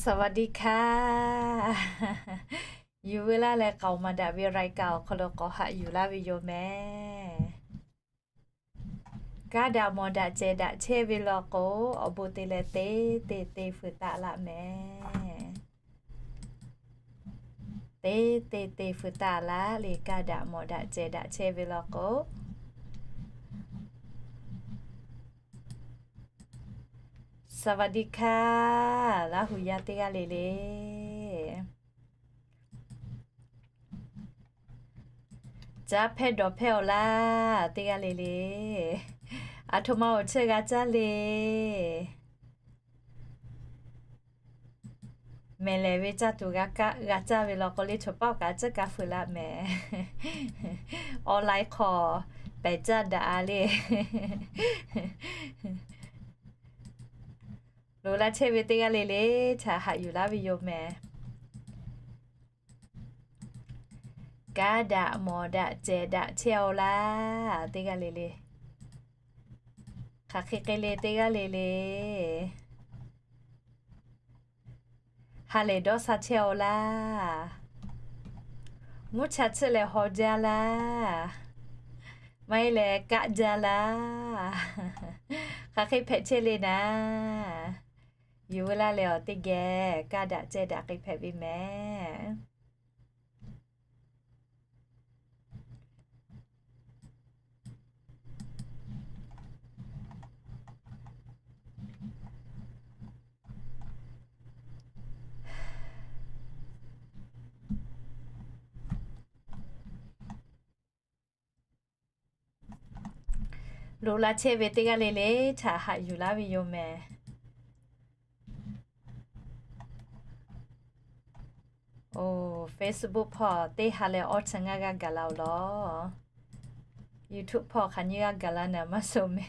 สวัสดีค่ะ Yuˬ veu laˇ leh k'aoˍ maˍ daꞈ ve รายการ awˬ hk'aw lo k'awꞈ haꞈ yuˬ laˇ ve yoˬ mehˍ. Kaˇ daꞈ mawˬ daꞈ cehˬ daꞈ chehˇ ve law k'o, awˬ bon te leh teˇ te te fuiˍ taˆ laˇ mehˍ. Teˇ te te fuiˍ taˆ laˇ le, kaˇ daꞈ mawˬ daꞈ cehˬ daꞈ chehˇ ve law k'o. สวัสดีค่ะ Laˇhuˍ yaˇ teˇ g'aˇ le le. Caˇ hpehˇ dawˬ hpehˇ-aw laˇ teˇ g'aˇ le le. Aˬ htoꞈ ma awˬ cheuˇ g'a caˇ le. Mehˬ lehˬ ve caˇ tuˬ g'a caˇ ve law k'o le, chaw paˆ kaꞈ a ciˉ kaꞈ fuiˍ laˇ mehˍ. Online hk'aw pehˬ caˇ daꞈ-a le. Loꞈ la chehˇ ve teˇ g'aˇ le le, htaꞈ haꞈ yuˬ laˇ ve yoˬ mehˍ. Kaˇ daꞈ mawˬ daꞈ cehˬ daꞈ chehˇ-aw laˇ teˇ g'aˇ le le. Hk'aˬ hk'e hk'e le teˇ g'aˇ le le. Ha lehˬ dawˇ sha chehˇ-aw laˇ. Mvuhˇ cha tsuhˆ leh haw jaˇ laˇ. Maˇ heˆ leh kaˆ jaˇ laˇ. Hk'aˬ hk'e hpehꞈ chehˇ le naˍ. Yuˬ veu laˇ leh awˬ teˇ geh kaˇ daꞈ cehˬ daꞈ hk'e hpehꞈ ve mehˍ. Loꞈ la chehˇ ve teˇ g'aˇ le le, htaꞈ haꞈ yuˬ laˇ ve yoˬ mehˍ. Oˬ, Facebook hpawˇ teˇ ha leh awˇ chi ngaˇ g'aˇ gaˬ la-oˬ law. YouTube hpawˇ hk'aˬ nyiˇ g'aˇ gaˬ la naˍ maˇ suh mehˍ.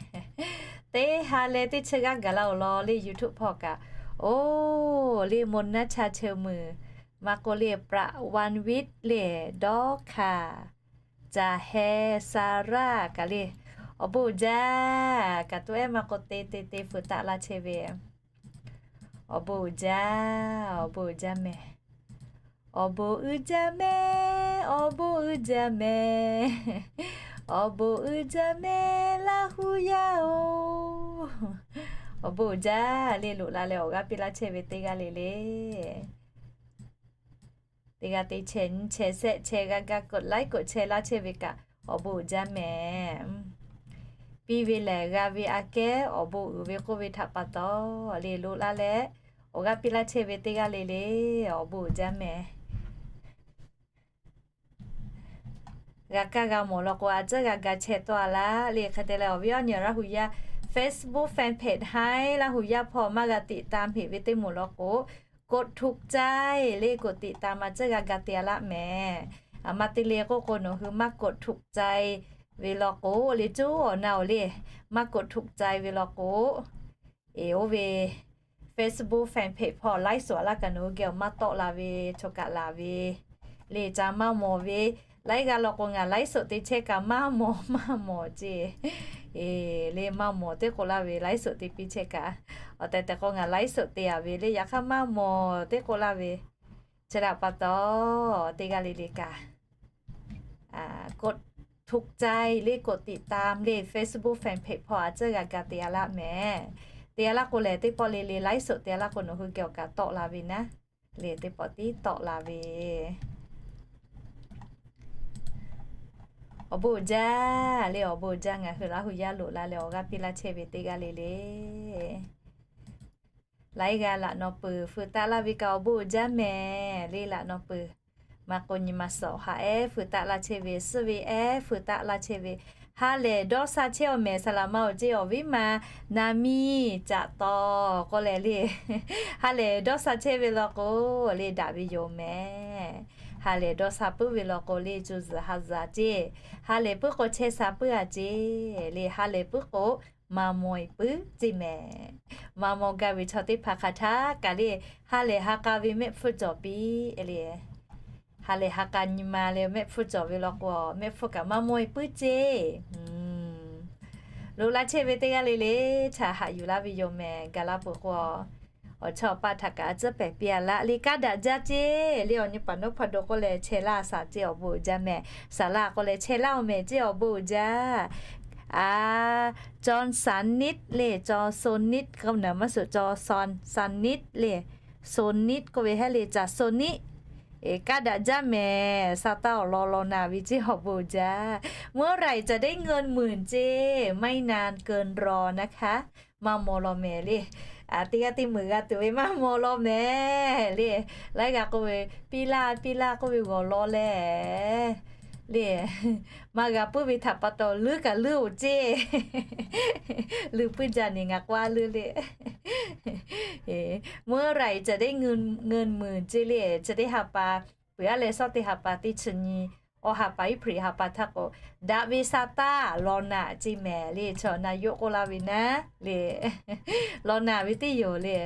Teˇ ha leh teˇ chi g'aˇ gaˬ la-oˬ law le, YouTube hpawˇ kaꞈ. Oˬ, le Moˍ naˉ cha cheu muiˬ, maˇ k'oˆ le Praˍ Van Vit le, Dawˇ hkaˍ, Caˬ heh, Saˍ raˇ kaꞈ le. Awˬ bon uiˍ jaˇ kaꞈ toˇ ehˉ maˇ k'oˆ te te te fuiˍ taˆ laˇ chehˇ ve. Awˬ bon uiˍ jaˇ, awˬ bon uiˍ jaˇ mehˍ. Awˬ bon uiˍ jaˇ mehˍ, awˬ bon uiˍ jaˇ mehˍ. Awˬ bon uiˍ jaˇ mehˍ Laˇ huˍ yaˇ-oˬ. Awˬ bon uiˍ jaˇ le, loꞈ la leh awˬ g'aˇ piˇ laˇ chehˇ ve teˇ g'aˇ le le. Teˇ g'aˇ te chehˇ nyi chehˇ shehˆ chehˇ g'a ga k'oꞈ laiˉ k'oꞈ chehˇ laˇ chehˇ ve kaꞈ awˬ bon uiˍ jaˇ mehˍ. Piˇ ve lehˬ g'a ve aꞈ kehˉ awˬ bon uiˍ ve k'oˆ ve htaꞈ pa taw le, loꞈ la leh awˬ g'aˇ piˇ laˇ chehˇ ve teˇ g'aˇ le le, awˬ bon uiˍ jaˇ mehˍ. G'a kaˇ g'a mawˬ law k'o, a ciˉ g'a ga chehˇ tawˆ-a laˇ le. Hk'e te leh awˬ viˉ awˬ nyi Laˇ huˍ yaˇ Facebook fan page haiˉ Laˇ huˍ yaˇ hpawˇ maˇ g'a ติดตาม heꞈ ve teˇ moˍ law k'o, กดถูกใจ le กดติดตาม a ciˉ g'a ga te-a laˇ mehˍ. A ma te le k'oˆ k'o, nawˬ hui maˇ กดถูกใจ ve law k'o le, cuˉ awˬ na-oˬ le, maˇ กดถูกใจ ve law k'o, eˬ oˇ ve Facebook fan page hpawˇ laiˉ suhˍ laˇ kaꞈ nawˬ hui geh awˬ maˇ tawˆ la ve, chaw kaꞈ laˬ ve le, ca maˇ mawˬ ve. Laiˉ g'aˇ law k'o ngaˬ laiˉ suhˍ te chehˇ kaꞈ maˇ mawˬ maˇ mawˬ ceˇ. Eˬ le, maˇ mawˬ teˇ k'oˆ laˇ ve, laiˉ suhˍ te piˇ chehˇ kaꞈ. Awˬ tehˬ tehˬ k'o ngaˬ laiˉ suhˍ te-a ve le, yaꞈ hk'aˇ maˇ mawˬ teˇ k'oˆ laˇ ve. Chi htaꞈ pa taw, teˇ g'aˇ le le kaꞈ กดถูกใจ le กดติดตาม le Facebook fan page hpawˇ a ciˉ g'a ga te-a laˇ mehˍ. Te-a laˇ k'o lehˬ, teˇ pawˆ le le laiˉ suhˍ te-a laˇ k'o nawˬ hui geh awˬ kaꞈ tawˆ la ve naˉ. Le teˇ pawˆ tiˉ tawˆ la ve. Awˬ bon uiˍ jaˇ le, awˬ bon uiˍ jaˇ ngaˬ hui Laˇ huˍ yaˇ loꞈ la leh awˬ g'aˇ piˇ laˇ chehˇ ve teˇ g'aˇ le le. Laiˉ g'aˇ laꞈ naw peuˬ fuiˍ taˆ laˇ ve kaꞈ awˬ bon uiˍ jaˇ mehˍ le, laꞈ naw peuˬ. Maˇ k'o nyi ma suhˍ ha ehˉ fuiˍ taˆ laˇ chehˇ ve, suhˉ ve ehˉ fuiˍ taˆ laˇ chehˇ ve, ha lehˬ dawˇ sha chehˇ-aw mehˍ, saˍ laꞈ ma awˬ ceˇ awˬ viˉ ma, naˍ miˇ caꞈ taw k'oˆ leh le. Ha lehˬ dawˇ sha chehˇ ve law k'o le, daꞈ ve yoˬ mehˍ. Ha lehˬ dawˇ sha puiˉ ve law k'o le, co zuhˬ ha zuhˬ-a ceˇ. Ha lehˬ puiˉ k'o chehˇ sha puiˉ-a ceˇ le. Ha lehˬ puiˉ k'o maˇ mawˬ-e puiˉ ceˇ mehˍ. Maˇ mawˬ gaˇ ve chaw teˇ hpaˍ hk'aˬ htaˇ kaꞈ le, ha lehˬ ha k'a ve mehˆ hpfuhˇ cawˬ piˇ le. Ha lehˬ ha k'a nyi ma leh mehˆ hpfuhˇ cawˬ ve law k'o, mehˆ hpfuhˇ kaꞈ maˇ mawˬ-e puiˉ ceˇ. Loꞈ la chehˇ ve teˇ g'aˇ le le, htaꞈ haꞈ yuˬ laˇ ve yoˬ mehˍ. Gaˬ la peuˬ k'o, Awˬ chawˇ awˬ pa htaꞈ kaꞈ a tcuhˉ pehˍ piˇ a laˇ le, kaˉ daꞈ jaˇ ceˇ le. Awˬ nyi paˍ nawˉ hpaˍ dawˬ k'oˆ leh chehˇ laˇ a shaˍ ceˇ awˬ bon uiˍ jaˇ meh. Saˍ laˇ k'oˆ leh chehˇ laˇ oˬ meh ceˇ awˬ bon uiˍ jaˇ. A, caw saˍ niˆ le, caw so niˆ k'oˆ naˍ maˇ suhˍ, caw saˍ niˆ le, so niˆ k'oˆ ve heˆ le, caˬ so niˆ. Kaˉ daꞈ jaˇ meh, sa taˇ awˬ lawn law naˍ ve ceˇ awˬ bon uiˍ jaˇ. เมื่อไหร่จะได้เงินหมื่น ceˇ, ไม่นานเกินรอนะคะ Maˇ maw law meh le. Teˇ g'aˇ teˇ meunˍ g'a tuˬ ve maˇ maw law meh le. Laiˉ g'a k'oˆ ve, piˇ laˇ piˇ laˇ k'oˆ ve g'awˬ law leh le. Maˇ g'a puiˉ ve htaꞈ pa taw leuˉ kaꞈ leuˉ oˬ ceˇ. Leuˉ puiˉ jaˇ ni ngaˬ k'oˆ a leuˉ le. เมื่อไหร่จะได้เงินหมื่น ceˇ le, chi teˇ ha pa, peuˬ aˉ leh shawˉ teˇ ha pa teˇ chi nyi, awˬ ha pa April ha pa htaˇ k'o, daꞈ ve sa taˇ law naˍ ceˇ meh le, chaw na yoˆ k'oˆ laˇ ve naˉ le. Law naˍ ve teˇ yoˬ le.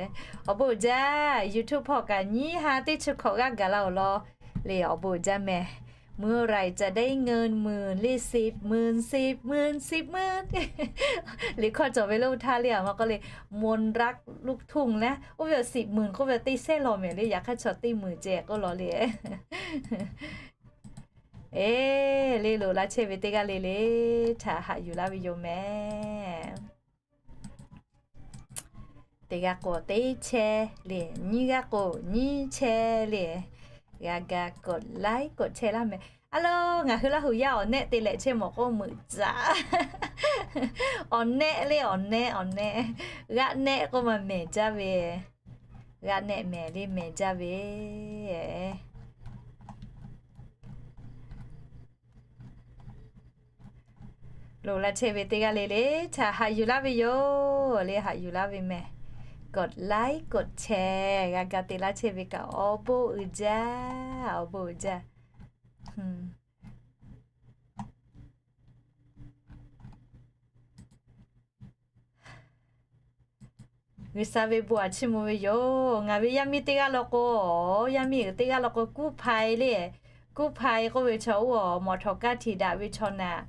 Awˬ bon uiˍ jaˇ, YouTube hpawˇ kaꞈ nyiˇ ha teˇ chi hkawꞈ g'aˇ gaˬ la awˬ lawn le, awˬ bon uiˍ jaˇ meh. เมื่อไหร่จะได้เงินหมื่น le, สิบหมื่น สิบหมื่น สิบหมื่น Liꞈ hkawˇ cawˬ ve lo htaˇ le, a ma k'oˆ le, มนต์รักลูกทุ่ง le, oˇ ve awˬ สิบหมื่น k'oˆ ve teˇ sehˉ law meh le, yaꞈ hk'aˇ chaw teˇ meunˍ ceh k'oˆ law le. Eˬ, le loꞈ la chehˇ ve teˇ g'aˇ le le, htaꞈ haꞈ yuˬ laˇ ve yoˬ meh. Teˇ g'aˇ k'o teˇ chehˇ le, nyiˇ g'aˇ k'o nyiˇ chehˇ le. G'a ga กดไลค์ กดแชร์ laˇ meh. A lo, ngaˬ hui Laˇ hu yaˇ awˬ nehˆ te leh chehˇ mawˬ k'oˆ meuꞈ tcaꞈ. Awˬ nehˆ le, awˬ nehˆ, awˬ nehˆ. G'aˆ nehˆ k'oˆ ma mehˬ jaˇ ve. G'aˆ nehˆ mehˬ le mehˬ jaˇ ve. Loꞈ la chehˇ ve teˇ g'aˇ le le, htaꞈ haꞈ yuˬ laˇ ve yoˬ le, haꞈ yuˬ laˇ ve meh. กดไลค์ กดแชร์ g'a ga te laˇ chehˇ ve kaꞈ awˬ bon uiˍ jaˇ, awˬ bon uiˍ jaˇ. G'uiˬsha ve bon aꞈ chiˇ mvuh ve yoˬ. Ngaˬ ve yaˇ miˇ teˇ g'aˇ law k'o, yaˇ miˇ uiˍ teˇ g'aˇ law k'o กู้ภัย le, กู้ภัย k'oˆ ve chaw oˇ awˬ mawˬ htawnˍ kaˇ htiꞈ daꞈ ve chaw naꞈ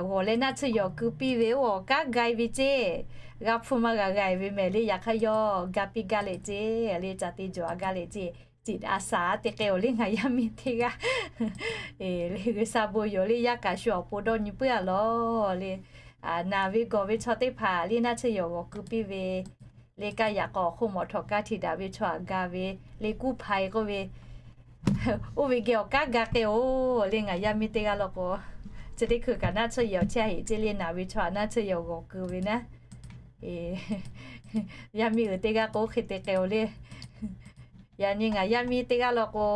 g'awˬ leh naˆ tsuhˇ yawˬ keu piˇ ve oˇ awˬ kanˉ gai ve ceˇ. G'a hpu maˇ g'a g'a ve mehˬ le, yaꞈ hk'aˇ yawˇ ga piˇ gaˇ leh ceˇ le, ca te jawˬ a gaˇ leh ceˇ. Ciˍ a shaˍ te k'ai-oˬ le ngaˬ yaˇ miˇ teˇ g'aˇ. G'uiˬsha bon yoˬ le, yaˇ kaꞈ shu awˬ pon dawˇ nyi puiˉ a lawˬ le. Naˬ ve gawˬ ve chaw teˇ hpaˍ le naˆ tsuhˇ yawˬ g'awˬ keu piˇ ve le, kaˇ yaꞈ k'aw awˬ hk'oˆ mawˬ htawnˍ kaˇ htiꞈ daꞈ ve chaw aꞈ ga ve le, กู้ภัย k'oˆ ve, oˇ ve geh awˬ kanˉ ga k'ai-oˬ le ngaˬ yaˇ miˇ teˇ g'aˇ law k'o, chi teˇ hkui kaꞈ naˆ tsuhˇ yawˬ chehˇ heꞈ ceˇ le, naˬ ve chaw aꞈ naˆ tsuhˇ yawˬ g'awˬ keu ve naˉ. Yaˇ miˇ uiˍ teˇ g'aˇ k'o hk'e te k'ai-oˬ le. Yaꞈ nyi ngaˬ yaˇ miˇ teˇ g'aˇ law k'o,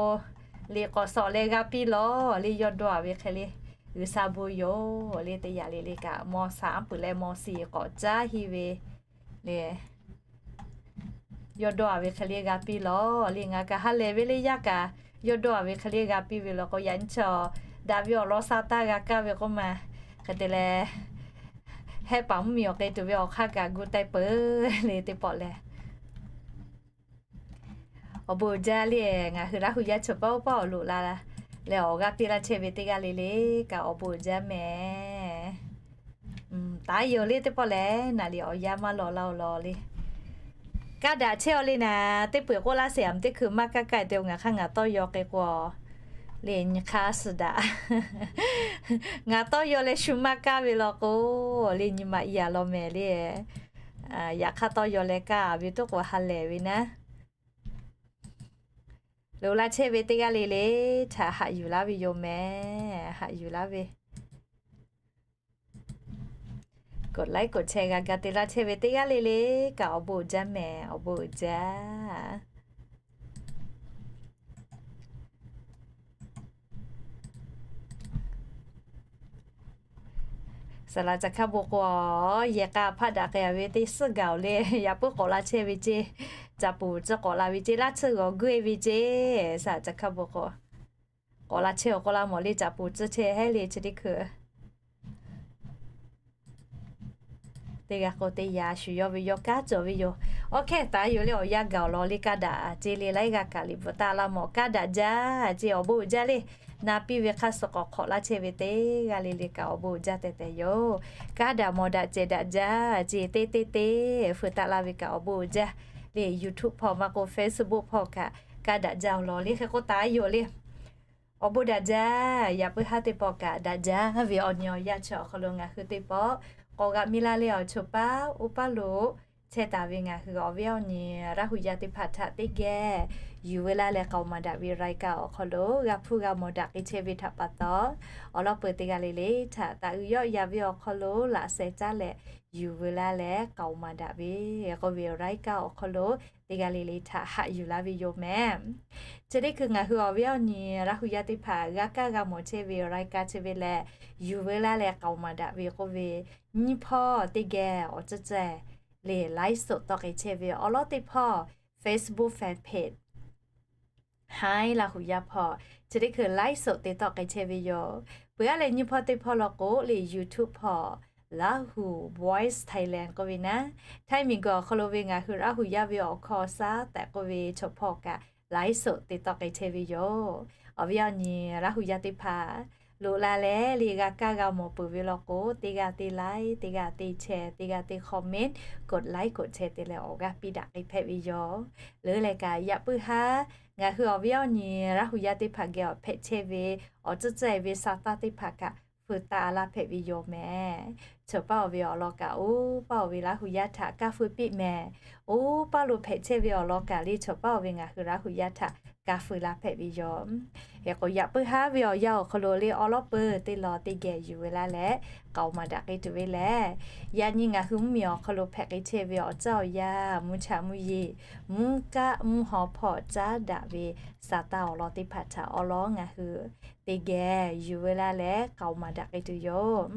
liꞈ k'awꞈ shawˍ leh g'a piˇ lawˬ le, yawˇ dawˇ a ve hk'e le, G'uiˬsha bon yoˬ le, teˇ yanˇ le le kaꞈ maw shaˍ aˉ peuˬ leh maw shiˍ k'awꞈ caˉ hiˇ ve le, yawˇ dawˇ a ve hk'e le g'a piˇ lawˬ le, ngaˬ kaꞈ ha lehˬ ve le, yaˇ kaꞈ yawˇ dawˇ a ve hk'e le g'a piˇ ve law k'o, yaꞈ nyi chaw daꞈ ve awˬ lawn sha taˇ g'a kaˇ ve k'oˆ ma. Hk'e te leh, hehˆ paˍ mvuhˇmiˬ awˬ k'ai tuˬ ve awˬ hk'aˇ kaꞈ gu taiˇ peuˬ le teˇ pawˆ lehˬ. Awˬ bon uiˍ jaˇ le, ngaˬ hui Laˇ hu yaˇ chaw paˇ oˇ paˇ awˬ loꞈ la leh awˬ g'aˇ piˇ laˇ chehˇ ve teˇ g'aˇ le le kaꞈ awˬ bon uiˍ jaˇ meh. Taˍ yoˬ le teˇ pawˆ lehˬ, naˬ liꞈ awˬ yanˇ maˇ law laˇ-oˬ law le. Kaˇ daꞈ chehˇ-aw le naˍ, teˇ peuˬ k'oˆ laˇ sheˍ, aˬ meuꞈ teˇ hkui maˇ kaˇ kaˇ te-o, ngaˬ hk'aˇ ngaˬ tawˇ yaw k'ai k'o le, nyi hk'aˇ suh daꞈ. Ngaˬ tawˇ yaw leh shu maˇ kaˇ ve law k'o le, nyi ma i-a law mehˬ le. Yaꞈ hk'aˇ tawˇ yaw leh kaˇ ve toˉ k'o ha lehˬ ve naˉ. Loꞈ la chehˇ ve teˇ g'aˇ le le htaꞈ haꞈ yuˬ laˇ ve yoˬ mehˬ, haꞈ yuˬ laˇ ve. K'oꞈ laiˉ k'oꞈ chehˇ g'a ga te laˇ chehˇ ve teˇ g'aˇ le le kaꞈ awˬ bon uiˍ jaˇ mehˬ, awˬ bon uiˍ jaˇ. Saˍ laꞈ caˬ hkaˇ bon k'o, yehˬ k'a hpaˆ daꞈ k'ai-a ve teˇ suhˉ gaˬ-oˬ le, yaꞈ puiˉ k'awꞈ la chehˇ ve ceˇ, caꞈ puˍ tcuhˇ k'awꞈ la ve ceˇ, laˇ tsuhˇ g'awˬ guˇ-e ve ceˇ, saˍ laꞈ caˬ hkaˇ bon k'o. K'awꞈ la chehˇ-oˬ k'oˆ laˇ mawˬ le, caꞈ puˍ tcuhˇ chehˇ heˆ le chi teˇ hkui. Teˇ g'aˇ k'o teˇ yanˇ shuˍ yawˇ ve yawˇ kanˉ cawˬ ve yoˬ. Awˬ hkehˇ taˍ yoˬ le, awˬ yanˇ gaˬ-oˬ law le, kaˇ daꞈ ceˇ le, laiˉ g'aˇ kaꞈ liꞈ bvuhꞈ taˍ laˇ mawˬ, kaˇ daꞈ jaˇ ceˇ, awˬ bon uiˍ jaˇ le. Na piˇ ve hk'aˇ suh k'awꞈ hk'awꞈ laˇ chehˇ ve teˇ g'aˇ le le kaꞈ awˬ bon uiˍ jaˇ tehꞈ tehꞈ yoˬ. Kaˇ daꞈ mawˬ daꞈ cehˬ daꞈ jaˇ ceˇ, teˇ teˇ teˇ feu taˍ laˇ ve kaꞈ awˬ bon uiˍ jaˇ. le YouTube hpawˇ maˇ k'o Facebook hpawˇ kaꞈ kaˇ daꞈ jaˇ-oˬ law le. Hk'e k'o taˍ yoˬ le. Awˬ bon daꞈ jaˇ. Yaꞈ puiˉ haˉ teˇ pawˆ kaꞈ daꞈ jaˇ ve awˬ nyi awˬ yanˇ chi awˬ hk'aw lo ngaˬ hui teˇ pawˆ k'awꞈ g'a miˇ laˇ leh awˬ choˬ paˉ oˇ paˉ lo chehˇ taˍ ve ngaˬ hui awˬ viˉ awˬ nyi Laˇ hu yaˇ teˇ hpaˍ htaꞈ teˇ geh yuˬ veu laˇ leh k'aoˍ maˍ daꞈ ve รายการ awˬ hk'aw lo g'a hpuˇ g'a mawˬ daꞈ k'ai chehˇ ve htaꞈ pa taw, awˬ lawn peuˬ teˇ g'aˇ le le htaꞈ taˍ uiˍ yawˆ yan ve awˬ hk'aw lo laꞈ sheh caˉ leh yuˬ veu laˇ leh k'aoˍ maˍ daꞈ ve k'oˆ ve รายการ awˬ hk'aw lo teˇ g'aˇ le le htaꞈ haꞈ yuˬ laˇ ve yoˬ mehˍ. Chi teˇ hkui ngaˬ hui awˬ viˉ awˬ nyi Laˇ hu yaˇ teˇ hpaˍ g'a kaˇ g'a mawˬ chehˇ ve รายการ chi ve lehˬ, yuˬ veu laˇ leh k'aoˍ maˍ daꞈ ve k'oˆ ve, nyiˇ hpawˇ teˇ geh awˬ ceuˬ ceuˬ le ไลฟ์สด tawˆ k'ai chehˇ ve awˬ lawn teˇ hpawˇ Facebook fan page Hi Laˇ hu yaˇ hpawˇ chi teˇ hkui ไลฟ์สด te tawˆ k'ai chehˇ ve yoˬ. Peuˬ aˉ leh nyiˇ hpawˇ teˇ hpawˇ law k'o le YouTube hpawˇ Laˇ hu Voice Thailand k'oˆ ve naˉ, Htaiˇ miˬguiˬ awˬ hk'aw lo ve ngaˬ hui Laˇ hu yaˇ ve awˬ hkawˇ shaˉ tehꞈ k'oˆ ve chaw hpawˇ kaꞈ ไลฟ์สด te tawˆ k'ai chehˇ ve yoˬ. Awˬ viˉ awˬ nyi Laˇ hu yaˇ teˇ hpaˍ loꞈ la leh le g'a kaˇ g'a mawˬ peuˬ ve law k'o, teˇ g'aˇ teˇ like, teˇ g'aˇ teˇ share, teˇ g'aˇ teˇ comment, กดไลค์ กดแชร์ te leh awˬ g'aˇ piˇ daꞈ k'ai hpehꞈ ve yoˬ. Leuˉ leh kaꞈ yaꞈ puiˉ haˉ ngaˬ hui awˬ viˉ awˬ nyi Laˇ hu yaˇ teˇ hpaˍ geh awˬ hpehꞈ chehˇ ve awˬ ceuˬ ceuˬ ve sa taˇ teˇ hpaˍ kaꞈ feu taˇ laˇ hpehꞈ ve yoˬ mehˍ. Chaw paˉ oˬ ve awˬ lawn kaꞈ oˇ paˉ oˬ ve Laˇ hu yaˇ htaꞈ kaˇ feu piˇ mehˍ. Oˇ paˉ lo hpehꞈ chehˇ ve awˬ lawn kaꞈ le chaw paˉ oˬ ve ngaˬ hui Laˇ hu yaˇ htaꞈ kaˇ feu laˇ hpehꞈ ve yoˬ. Hk'e k'o yaꞈ puiˉ haˉ ve awˬ yanˇ awˬ hk'aw lo le awˬ lawn peuˬ teˇ lawn teˇ geh yuˬ veu laˇ leh k'aoˍ maˍ daꞈ k'ai tuˬ ve lehˬ, yaꞈ nyi ngaˬ hui mvuhˇmiˬ awˬ hk'aw lo hpehꞈ k'ai chehˇ ve awˬ caˇ awˬ yanˇ, mvuhˇ cha mvuhˇ yeˬ, mvuhˇ kaˆ mvuhˇ haw hpawˇ caˉ daꞈ ve sa taˇ awˬ lawn teˇ hpaˍ htaꞈ awˬ lawn ngaˬ hui teˇ geh yuˬ veu laˇ leh k'aoˍ maˍ daꞈ k'ai tuˬ yoˬ.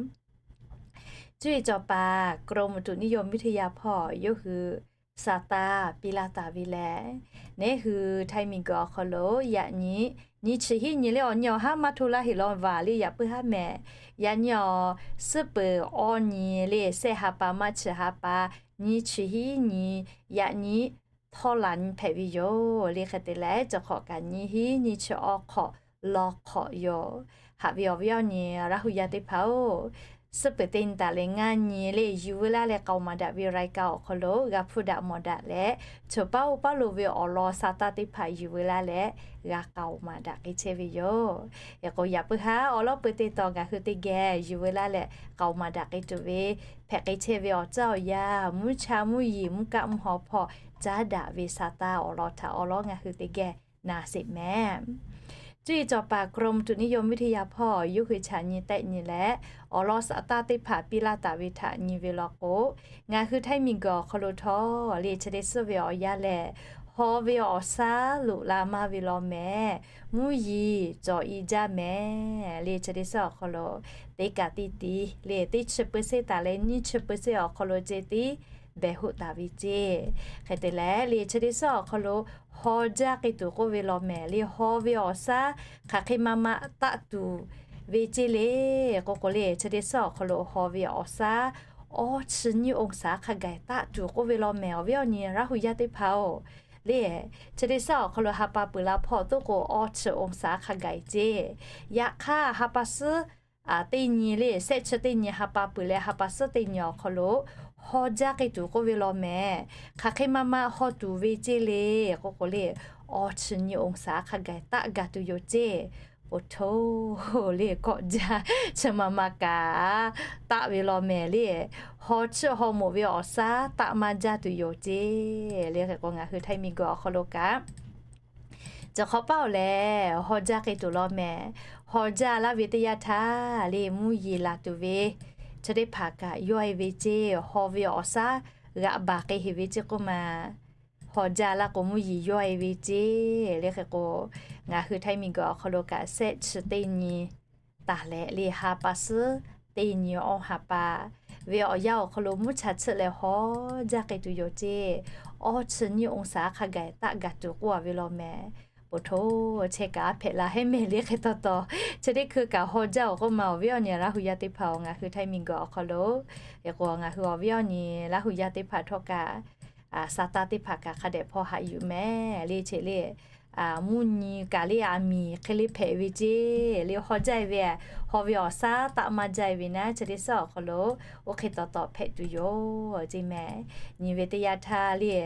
Cuˇ yiˍ cawˬ paˍ กรมอุตุนิยมวิทยา hpawˇ yawˇ hui sa taˇ piˇ laˇ taˍ ve lehˬ, neˇ hui Htaiˇ miˬguiˬ awˬ hk'aw lo yaꞈ nyi nyi chi hiˉ nyi le awˬ nyi awˬ haˉ maˇ hto laˇ heˆ law vaˬ le yaꞈ puiˉ haˉ mehˍ. Yaꞈ nyi awˬ suhˉ peuˬ awˬ nyi le shehˆ ha pa maˇ chi ha pa nyi chi hiˉ nyi yaꞈ nyi htawˇ laˬ nyi hpehꞈ ve yoˬ le. Hk'e te leh cawˬ hk'awꞈ kaꞈ nyi hiˉ nyi chi awˬ hk'awꞈ law hk'awꞈ yoˬ. Haꞈ ve awˬ viˉ awˬ nyi Laˇ hu yaˇ teˇ hpaˍ oˬ, suhˉ peuˬ teˇ nyi taˍ leh ngaˇ nyi le yuˬ veu laˇ leh k'aoˍ maˍ daꞈ ve รายการ awˬ hk'aw lo g'a hpuˇ daꞈ mawˬ daꞈ leh, chaw paˉ oˇ paˉ lo ve awˬ lawn sa taˇ teˇ hpaˍ yuˬ veu laˇ leh g'a k'aoˍ maˍ daꞈ k'ai chehˇ ve yoˬ. Hk'e k'o yaꞈ puiˉ haˉ awˬ lawn peuˬ teˇ tawn ngaˬ hui teˇ geh yuˬ veu laˇ leh k'aoˍ maˍ daꞈ k'ai tuˬ ve hpehꞈ k'ai chehˇ ve awˬ caˇ awˬ yanˇ, mvuhˇ cha mvuhˇ yeˬ, mvuhˇ kaˆ mvuhˇ haw hpawˇ caˉ daꞈ ve sa taˇ awˬ lawn htaꞈ awˬ lawn ngaˬ hui teˇ geh na sheˍ mehˍ. Cuˇ yiˍ cawˬ paˍ กรมอุตุนิยมวิทยา hpawˇ yawˇ hui chaꞈ nyi tehˆ nyi leh awˬ lawn sa taˇ teˇ hpaˍ piˇ laˇ taˍ ve htaꞈ nyi ve law k'o, ngaˬ hui Htaiˇ miˬguiˬ awˬ hk'aw lo htawˇ le chi teˇ suhˉ ve awˬ yanˇ lehˬ, haw ve awˬ shaˉ loꞈ la maˇ ve law mehˍ. Mvuhˇ yeˬ cawˬ i jaˇ mehˍ le chi teˇ suhˉ awˬ hk'aw lo teˇ kaꞈ teˇ tiˉ le teˇ chi เปอร์เซ็นต์ taˍ leh nyiˇ chi เปอร์เซ็นต์ awˬ hk'aw lo ceh tiˉ behˬ hoˆ taˍ ve ceˇ. Hk'e te leh le chi teˇ suhˉ awˬ hk'aw lo haw jaˇ k'ai tuˬ k'oˆ ve law mehˍ le haw ve awˬ shaˉ hk'aˬ hk'e ma ma taˆ tuˬ ve ceˇ le k'oˆ k'o le chi teˇ suhˉ awˬ hk'aw lo haw ve awˬ shaˉ awˇ chi nyiˇ องศา hk'a gaˬ taˆ tuˬ k'oˆ ve law mehˍ. Awˬ viˉ awˬ nyi Laˇ hu yaˇ teˇ hpaˍ oˬ, le chi teˇ suhˉ awˬ hk'aw lo ha pa peuˬ la hpawˇ toˆ k'o awˇ chi องศา hk'a gaˬ ceˇ. Yaꞈ hk'aˇ ha pa suhˉ teˇ nyi le shehˆ chi teˇ nyi ha pa peuˬ leh ha pa suhˉ teˇ nyi awˬ hk'aw lo haw jaˇ k'ai tuˬ k'oˆ ve law mehˍ. Hk'aˬ hk'e ma ma haw tuˬ ve ceˇ le k'oˆ k'o le awˇ chi nyiˇ องศา hk'a gaˬ taˆ gaˬ tuˬ yoˬ ceˇ. Poˬ htoˇ le kawˆ jaˇ chi ma ma kaꞈ taˆ ve law mehˍ le haw chiˇ haw moˍ ve awˬ shaˉ taˆ maˇ jaˇ tuˬ yoˬ ceˇ le. Hk'e k'o ngaˬ hui Htaiˇ miˬguiˬ awˬ hk'aw lo kaꞈ cawˬ hk'awꞈ paˉ oˬ lehˬ haw jaˇ k'ai tuˬ law mehˍ. Haw jaˇ laˇ ve teˇ yanˇ htaˇ le mvuhˇ yeˬ laˬ tuˬ ve chi teˇ hpaˍ kaꞈ yawˇ e ve ceˇ. Haw ve awˬ shaˉ g'aꞈ baˬ k'ai heˍ ve ceˇ k'oˆ ma haw jaˇ laˇ k'o mvuhˇ yeˬ yawˇ e ve ceˇ le. Hk'e k'o ngaˬ hui Htaiˇ miˬguiˬ awˬ hk'aw lo kaꞈ shehˆ chi teˇ nyi taˍ leh le ha pa suhˉ teˇ nyi awˇ ha pa ve awˬ yanˇ awˬ hk'aw lo mvuhˇ cha chiˆ leh haw jaˇ k'ai tuˬ yoˬ ceˇ. Awˇ chi nyiˇ องศา hk'a gaˬ taˆ gaˬ tuˬ k'oˆ a ve law mehˍ. Poˬ htoˇ chehˇ kaꞈ a hpehꞈ la heˉ mehˍ le hk'e taw taw chi teˇ hkui kaꞈ haw jaˇ awˬ k'oˆ ma awˬ viˉ awˬ nyi Laˇ hu yaˇ teˇ hpaˍ oˬ ngaˬ hui Htaiˇ miˬguiˬ awˬ hk'aw lo hk'e k'o ngaˬ hui awˬ viˉ awˬ nyi Laˇ hu yaˇ teˇ hpaˍ htawˇ kaꞈ sa taˇ teˇ hpaˍ kaꞈ hk'a dehꞈ hpawˇ haꞈ yuˬ mehˍ le. Chi le mvuhˇ nyi kaꞈ le aˬ miˍ hk'e le hpehꞈ ve ceˇ le, haw jaˇ ve, haw ve awˬ shaˉ taˆ maˇ jaˇ ve naˉ, chi teˇ suhˉ awˬ hk'aw lo oˇ hk'e tawˍ tawˍ hpehꞈ tuˬ yoˬ ceˇ mehˍ. Nyi ve teˇ yanˇ htaˇ le,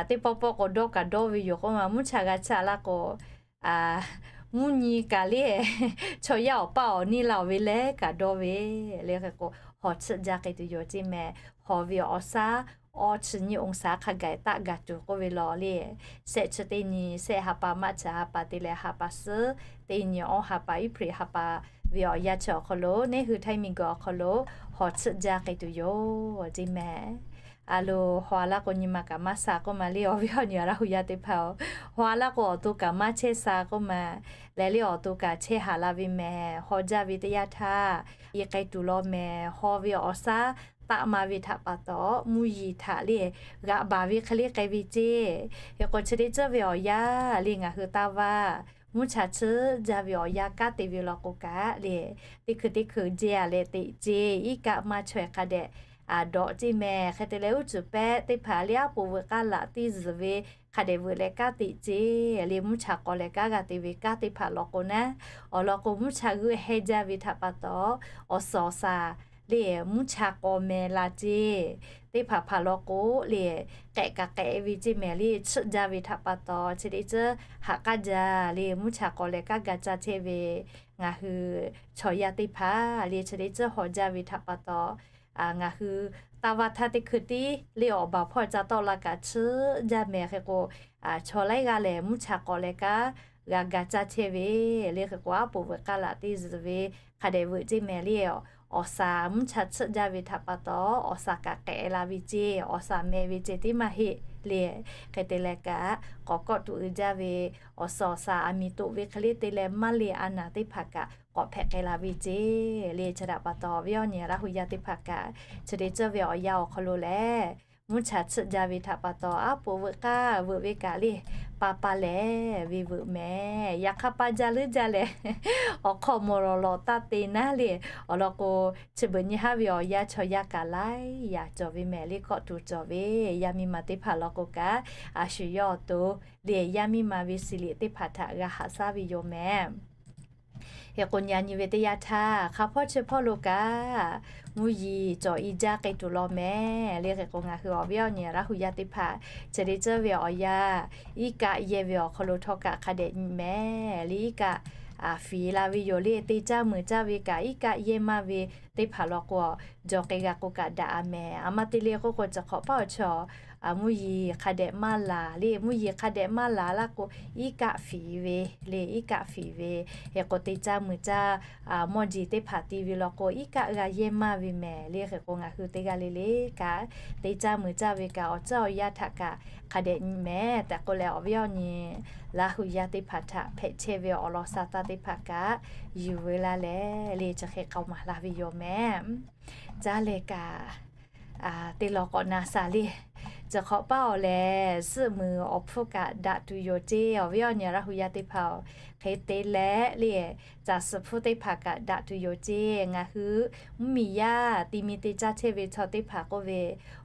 teˇ pawˆ pawˆ k'o dawˇ kaꞈ dawˇ ve yoˬ k'oˆ ma, mvuhˇ cha g'a chaˇ laˇ k'o, mvuhˇ nyi kaꞈ le chaw yaˇ awˬ paˇ awˬ neˇ la awˬ ve leh kaꞈ dawˇ ve le. Hk'e k'o haw chiˆ jaˇ k'ai tuˬ yoˬ ceˇ mehˍ. Haw ve awˬ shaˉ awˇ chi nyiˇ องศา hk'a gaˬ taˆ gaˬ tuˬ k'oˆ ve law le, shehˆ chi teˇ nyi, shehˆ ha pa maˇ chi ha pa te leh ha pa suhˉ teˇ nyi, awˇ ha pa, April ha pa ve awˬ yanˇ chi awˬ hk'aw lo neˇ hui Htaiˇ miˬguiˬ awˬ hk'aw lo haw chiˆ jaˇ k'ai tuˬ yoˬ ceˇ mehˍ. A lo, haw laˇ k'o nyi ma kaꞈ maˇ sha k'oˆ ma le, awˬ viˉ awˬ nyi Laˇ hu yaˇ teˇ hpaˍ-oˬ, haw laˇ k'o awˬ to kaꞈ maˇ chehˇ sha k'oˆ ma, leh le awˬ to kaꞈ chehˇ haˍ la ve mehˍ. Haw jaˇ ve teˇ yanˇ htaˇ i k'ai tuˬ law mehˍ. Haw ve awˬ shaˉ taˆ ma ve htaꞈ pa taw mvuhˇ yeˬ htaꞈ le g'aꞈ baˬ ve hk'e le k'ai ve ceˇ. Hk'e k'o chi teˇ ceuˬ ve awˬ yanˇ le ngaˬ hui taˇ vaˇ, mvuhˇ cha chiˆ jaˇ ve awˬ yanˇ kanˉ te ve law k'o kaꞈ le, teˇ hkui teˇ hkui jehˇ a leh teꞈ ceˇ, iˉ kaˆ maˇ chaweh hk'a dehꞈ dawꞈ ceˇ mehˍ. Hk'e te leh uˉ cuˬ pehˆ teˇ hpaˍ le aˉ poꞈ veuꞈ k'aˇ laꞈ teˇ zuhˬ ve hk'a dehꞈ veuꞈ leh kanˉ teꞈ ceˇ le, mvuhˇ cha k'aw leh kanˉ g'a te ve kanˉ teˇ hpaˍ law k'o naˉ, awˬ lawn k'o mvuhˇ cha g'euˆ heh jaˇ ve htaꞈ pa taw, awˬ suhˍ awˬ shaˍ le mvuhˇ cha k'aw meh la ceˇ. Teˇ hpaˍ hpaˍ law k'o le k'ehꞈ kaꞈ k'ehꞈ ve ceˇ mehˍ le, chiˆ jaˇ ve htaꞈ pa taw chi teˇ ceuˬ haꞈ k'aˇ jaˇ le, mvuhˇ cha k'aw leh kanˉ g'a caˇ chehˇ ve ngaˬ hui chaw yaˇ teˇ hpaˍ le chi teˇ ceuˬ haw jaˇ ve htaꞈ pa taw, ngaˬ hui taˇ vaˇ htaˇ teˇ hkui tiˉ le awˬ baˬ hpawˇ ca tawˆ la kaꞈ chiˆ jaˇ mehˍ. Hk'e k'o chaw laiˉ g'aˇ lehˬ mvuhˇ cha k'aw leh kanˉ g'a ga caˇ chehˇ ve le. Hk'e k'o aˉ poꞈ veuꞈ k'aˇ laꞈ teˇ zuhˬ ve hk'a dehꞈ veuꞈ ceˇ mehˍ le. Awˬ shaˍ mvuhˇ cha chiˆ jaˇ ve htaꞈ pa taw awˬ shaˍ kaꞈ k'ehꞈ la ve ceˇ, awˬ shaˍ meh ve ceˇ tiˉ maˇ heˆ le. Hk'e te leh kaꞈ k'awꞈ kawˆ tuꞈ uiˍ jaˇ ve awˬ suhˍ awˬ shaˍ aˬ miˍ toꞈ ve hk'e le te leh maˇ le a naˍ teˇ hpaˍ kaꞈ k'awꞈ hpehꞈ k'ai la ve ceˇ le. Chi htaꞈ pa taw awˬ viˉ awˬ nyi Laˇ hu yaˇ teˇ hpaˍ kaꞈ chi teˇ ceuˬ ve awˬ yanˇ awˬ hk'aw lo lehˬ mvuhˇ cha chiˆ jaˇ ve htaꞈ pa taw aˉ poꞈ veuꞈ k'aˇ veuꞈ ve kaꞈ le pa pa lehˬ ve veuꞈ mehˍ. Yaꞈ hk'aˇ pa jaˇ leuˉ jaˇ lehˬ awˬ hk'aw mawˬ lawˬ lawꞈ taˇ te naˉ le. Awˬ lawn k'o chi beuꞈ nyi haˉ ve awˬ yanˇ chaw yaˇ kaꞈ laiˉ yaꞈ cawˬ ve mehˍ le. Kawˆ tuˬ cawˬ ve yaˇ miˇ ma teˇ hpaˍ law k'o kaꞈ a shu yawˇ awˬ to le yaˇ miˇ ma ve shiˍ liꞈ teˇ hpaˍ htaꞈ g'a haꞈ shaˉ ve yoˬ mehˍ. Hk'e k'o nyi a nyi ve teˇ yanˇ htaˇ hk'a hpawˇ chi hpawˇ lo kaꞈ mvuhˇ yeˬ cawˬ i jaˇ k'ai tuˬ law mehˍ le. Hk'e k'o ngaˬ hui awˬ viˉ awˬ nyi Laˇ hu yaˇ teˇ hpaˍ chi teˇ ceuˬ ve awˬ yanˇ iˉ kaˆ yehˇ ve awˬ hk'aw lo htawˇ kaꞈ hk'a dehꞈ nyi mehˍ le. Iˉ kaˆ fiˍ la ve yoˬ le. Te caˇ muiˬ caˇ ve kaꞈ iˉ kaˆ yehˇ maˇ ve teˇ hpaˍ law k'o jawˬ k'ai g'a k'o kaꞈ daꞈ a mehˍ. A ma te le k'oˆ k'o chi hk'awꞈ paˉ awˬ chaw mvuhˇ yeˬ hk'a dehꞈ maˇ laˬ le. Mvuhˇ yeˬ hk'a dehꞈ maˇ laˬ laˇ k'o iˉ kaˆ fiˍ ve le, iˉ kaˆ fiˍ ve. Hk'e k'o te caˇ muiˬ caˇ mawˇ jeˬ teˇ hpaˍ ti ve law k'o iˉ kaˆ g'a yehˇ maˇ ve mehˍ le. Hk'e k'o ngaˬ hui teˇ g'aˇ le le kaꞈ te caˇ muiˬ caˇ ve kaꞈ awˬ ceuˬ awˬ yanˇ htaꞈ kaꞈ hk'a dehꞈ nyi mehˍ tehꞈ k'oˆ leh awˬ viˉ awˬ nyi Laˇ hu yaˇ teˇ hpaˍ htaꞈ hpehꞈ chehˇ ve awˬ lawn sha taˇ teˇ hpaˍ kaꞈ yuˬ veu laˇ leh le chi hk'e k'aoˍ maˍ la ve yoˬ mehˍ. Caˇ leh kaꞈ te law k'awꞈ na sha le. Chi hk'awꞈ paˉ awˬ lehˬ suhˆ muiˬ awˬ hpfuhˇ kaꞈ daꞈ tuˬ yoˬ ceˇ. Awˬ viˉ awˬ nyi Laˇ hu yaˇ teˇ hpaˍ-oˬ, hk'e te leh le caˬ suhˍ hpfuhˇ teˇ hpaˍ kaꞈ daꞈ tuˬ yoˬ ceˇ. Ngaˬ hui mvuhˇmiˬ yaˇ ti mi te caˇ chehˇ ve chaw teˇ hpaˍ k'oˆ ve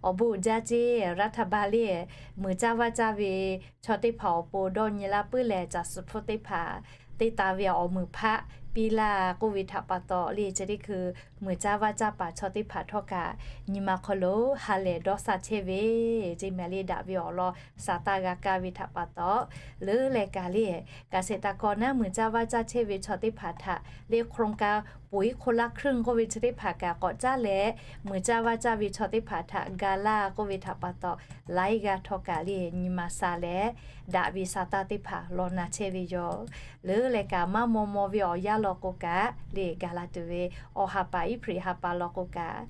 awˬ bon uiˍ jaˇ ceˇ. รัฐบาล le muiˬ caˇ vaˇ caˇ ve chaw teˇ hpaˍ awˬ pon dawˇ nyi laˇ puiˉ leh caˬ suhˍ hpfuhˇ teˇ hpaˍ teˇ taˍ ve awˬ muiˬ hpaˆ piˇ laˇ k'oˆ ve htaꞈ pa taw le chi teˇ hkui muiˬ caˇ vaˇ caˇ paˍ chaw teˇ hpaˍ htawˇ kaꞈ nyi ma hk'aw lo ha lehˬ dawˇ sha chehˇ ve ceˇ mehˍ le. Daꞈ ve awˬ lawn sha taˇ g'a kaˇ ve htaꞈ pa taw leuˉ leh kaꞈ le kaꞈ sheˍ taˍ kaw naˉ muiˬ caˇ vaˇ caˇ chehˇ ve chaw teˇ hpaˍ htaꞈ le โครงการ ปุ๋ยคนละครึ่ง k'oˆ ve chi teˇ hpaˍ kaꞈ k'awꞈ caˇ leh muiˬ caˇ vaˇ caˇ ve chaw teˇ hpaˍ htaꞈ ga laˇ k'oˆ ve htaꞈ pa taw laiˉ g'aˇ htawˇ kaꞈ le nyi ma sha leh daꞈ ve sha taˇ teˇ hpaˍ law na chehˇ ve yoˬ. Leuˉ leh kaꞈ maˇ maw maw ve awˬ yanˇ law k'o kaꞈ le gaˬ la tuˬ ve awˬ ha pa April ha pa law k'o kaꞈ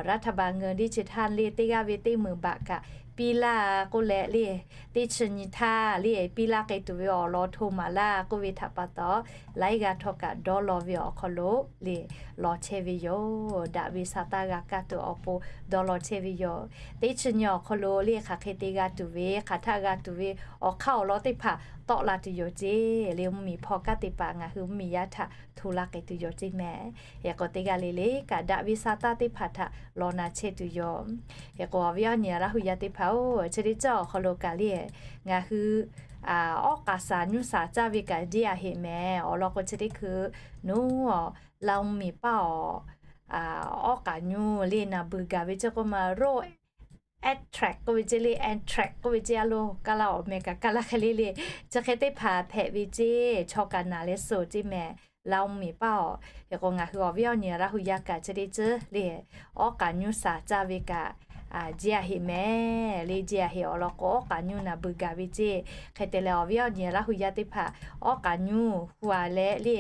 รัฐบาล เงินดิจิทัล le teˇ g'aˇ ve teˇ meunˍ baꞈ kaꞈ piˇ laˇ k'oˆ leh le teˇ chi nyi htaˇ le piˇ laˇ k'ai tuˬ ve awˬ lawn hto maˍ laˇ k'oˆ ve htaꞈ pa taw laiˉ g'aˇ htawˇ kaꞈ dawˇ law ve awˬ hk'aw lo le law chehˇ ve yoˬ. Daꞈ ve sha taˇ g'a kaˇ tuˬ awˬ pon dawˇ law chehˇ ve yoˬ. Teˇ chi nyi awˬ hk'aw lo le hk'aˬ hk'e te g'a tuˬ ve hk'aˬ htaˆ g'a tuˬ ve awˬ hk'aˇ awˬ lawn teˇ hpaˍ tawˆ la tuˬ yoˬ ceˇ. Le mvuhˇmiˬ hpawˇ kanˉ te paˍ ngaˬ hui mvuhˇmiˬ yaˇ htaꞈ hto laˇ k'ai tuˬ yoˬ ceˇ mehˍ. Hk'e k'o teˇ g'aˇ le le kaꞈ daꞈ ve sha taˇ teˇ hpaˍ htaꞈ law na chehˇ tuˬ yoˬ. Hk'e k'o awˬ viˉ awˬ nyi Laˇ hu yaˇ teˇ hpaˍ-oˬ, chi teˇ ceuˬ awˬ hk'aw lo kaꞈ le ngaˬ hui awˉ k'aˍ saˍ nyuˇ saˍ caˇ ve kaꞈ jeˇ a heꞈ mehˍ. Awˬ lawn k'o chi teˇ hkui nuˇ, Lao miˬ paˇ awˬ awˉ k'aˍ nyuˇ le naˬ beuˬ gaˬ ve ceˇ k'oˆ ma ro, anthrax k'oˆ ve ceˇ le, anthrax k'oˆ ve ceˇ a lo, kaˇ laˇ awˬ meh kaꞈ kaˇ laˇ hk'e le le, chi hk'e teˇ hpaˍ hpehꞈ ve ceˇ, chaw kaꞈ naˬ leh suh ceˇ mehˍ. Lao miˬ paˇ awˬ, hk'e k'o ngaˬ hui awˬ viˉ awˬ nyi Laˇ hu yaˇ kaꞈ chi teˇ ceuˬ le, awˉ k'aˍ nyuˇ saˍ caˇ ve kaꞈ jeˇ a heꞈ mehˍ le, jeˇ a heꞈ awˬ lawn k'o awˉ k'aˍ nyuˇ naˬ beuˬ gaˬ ve ceˇ. Hk'e te leh awˬ viˉ awˬ nyi Laˇ hu yaˇ teˇ hpaˍ awˉ k'aˍ nyuˇ hu a leh le,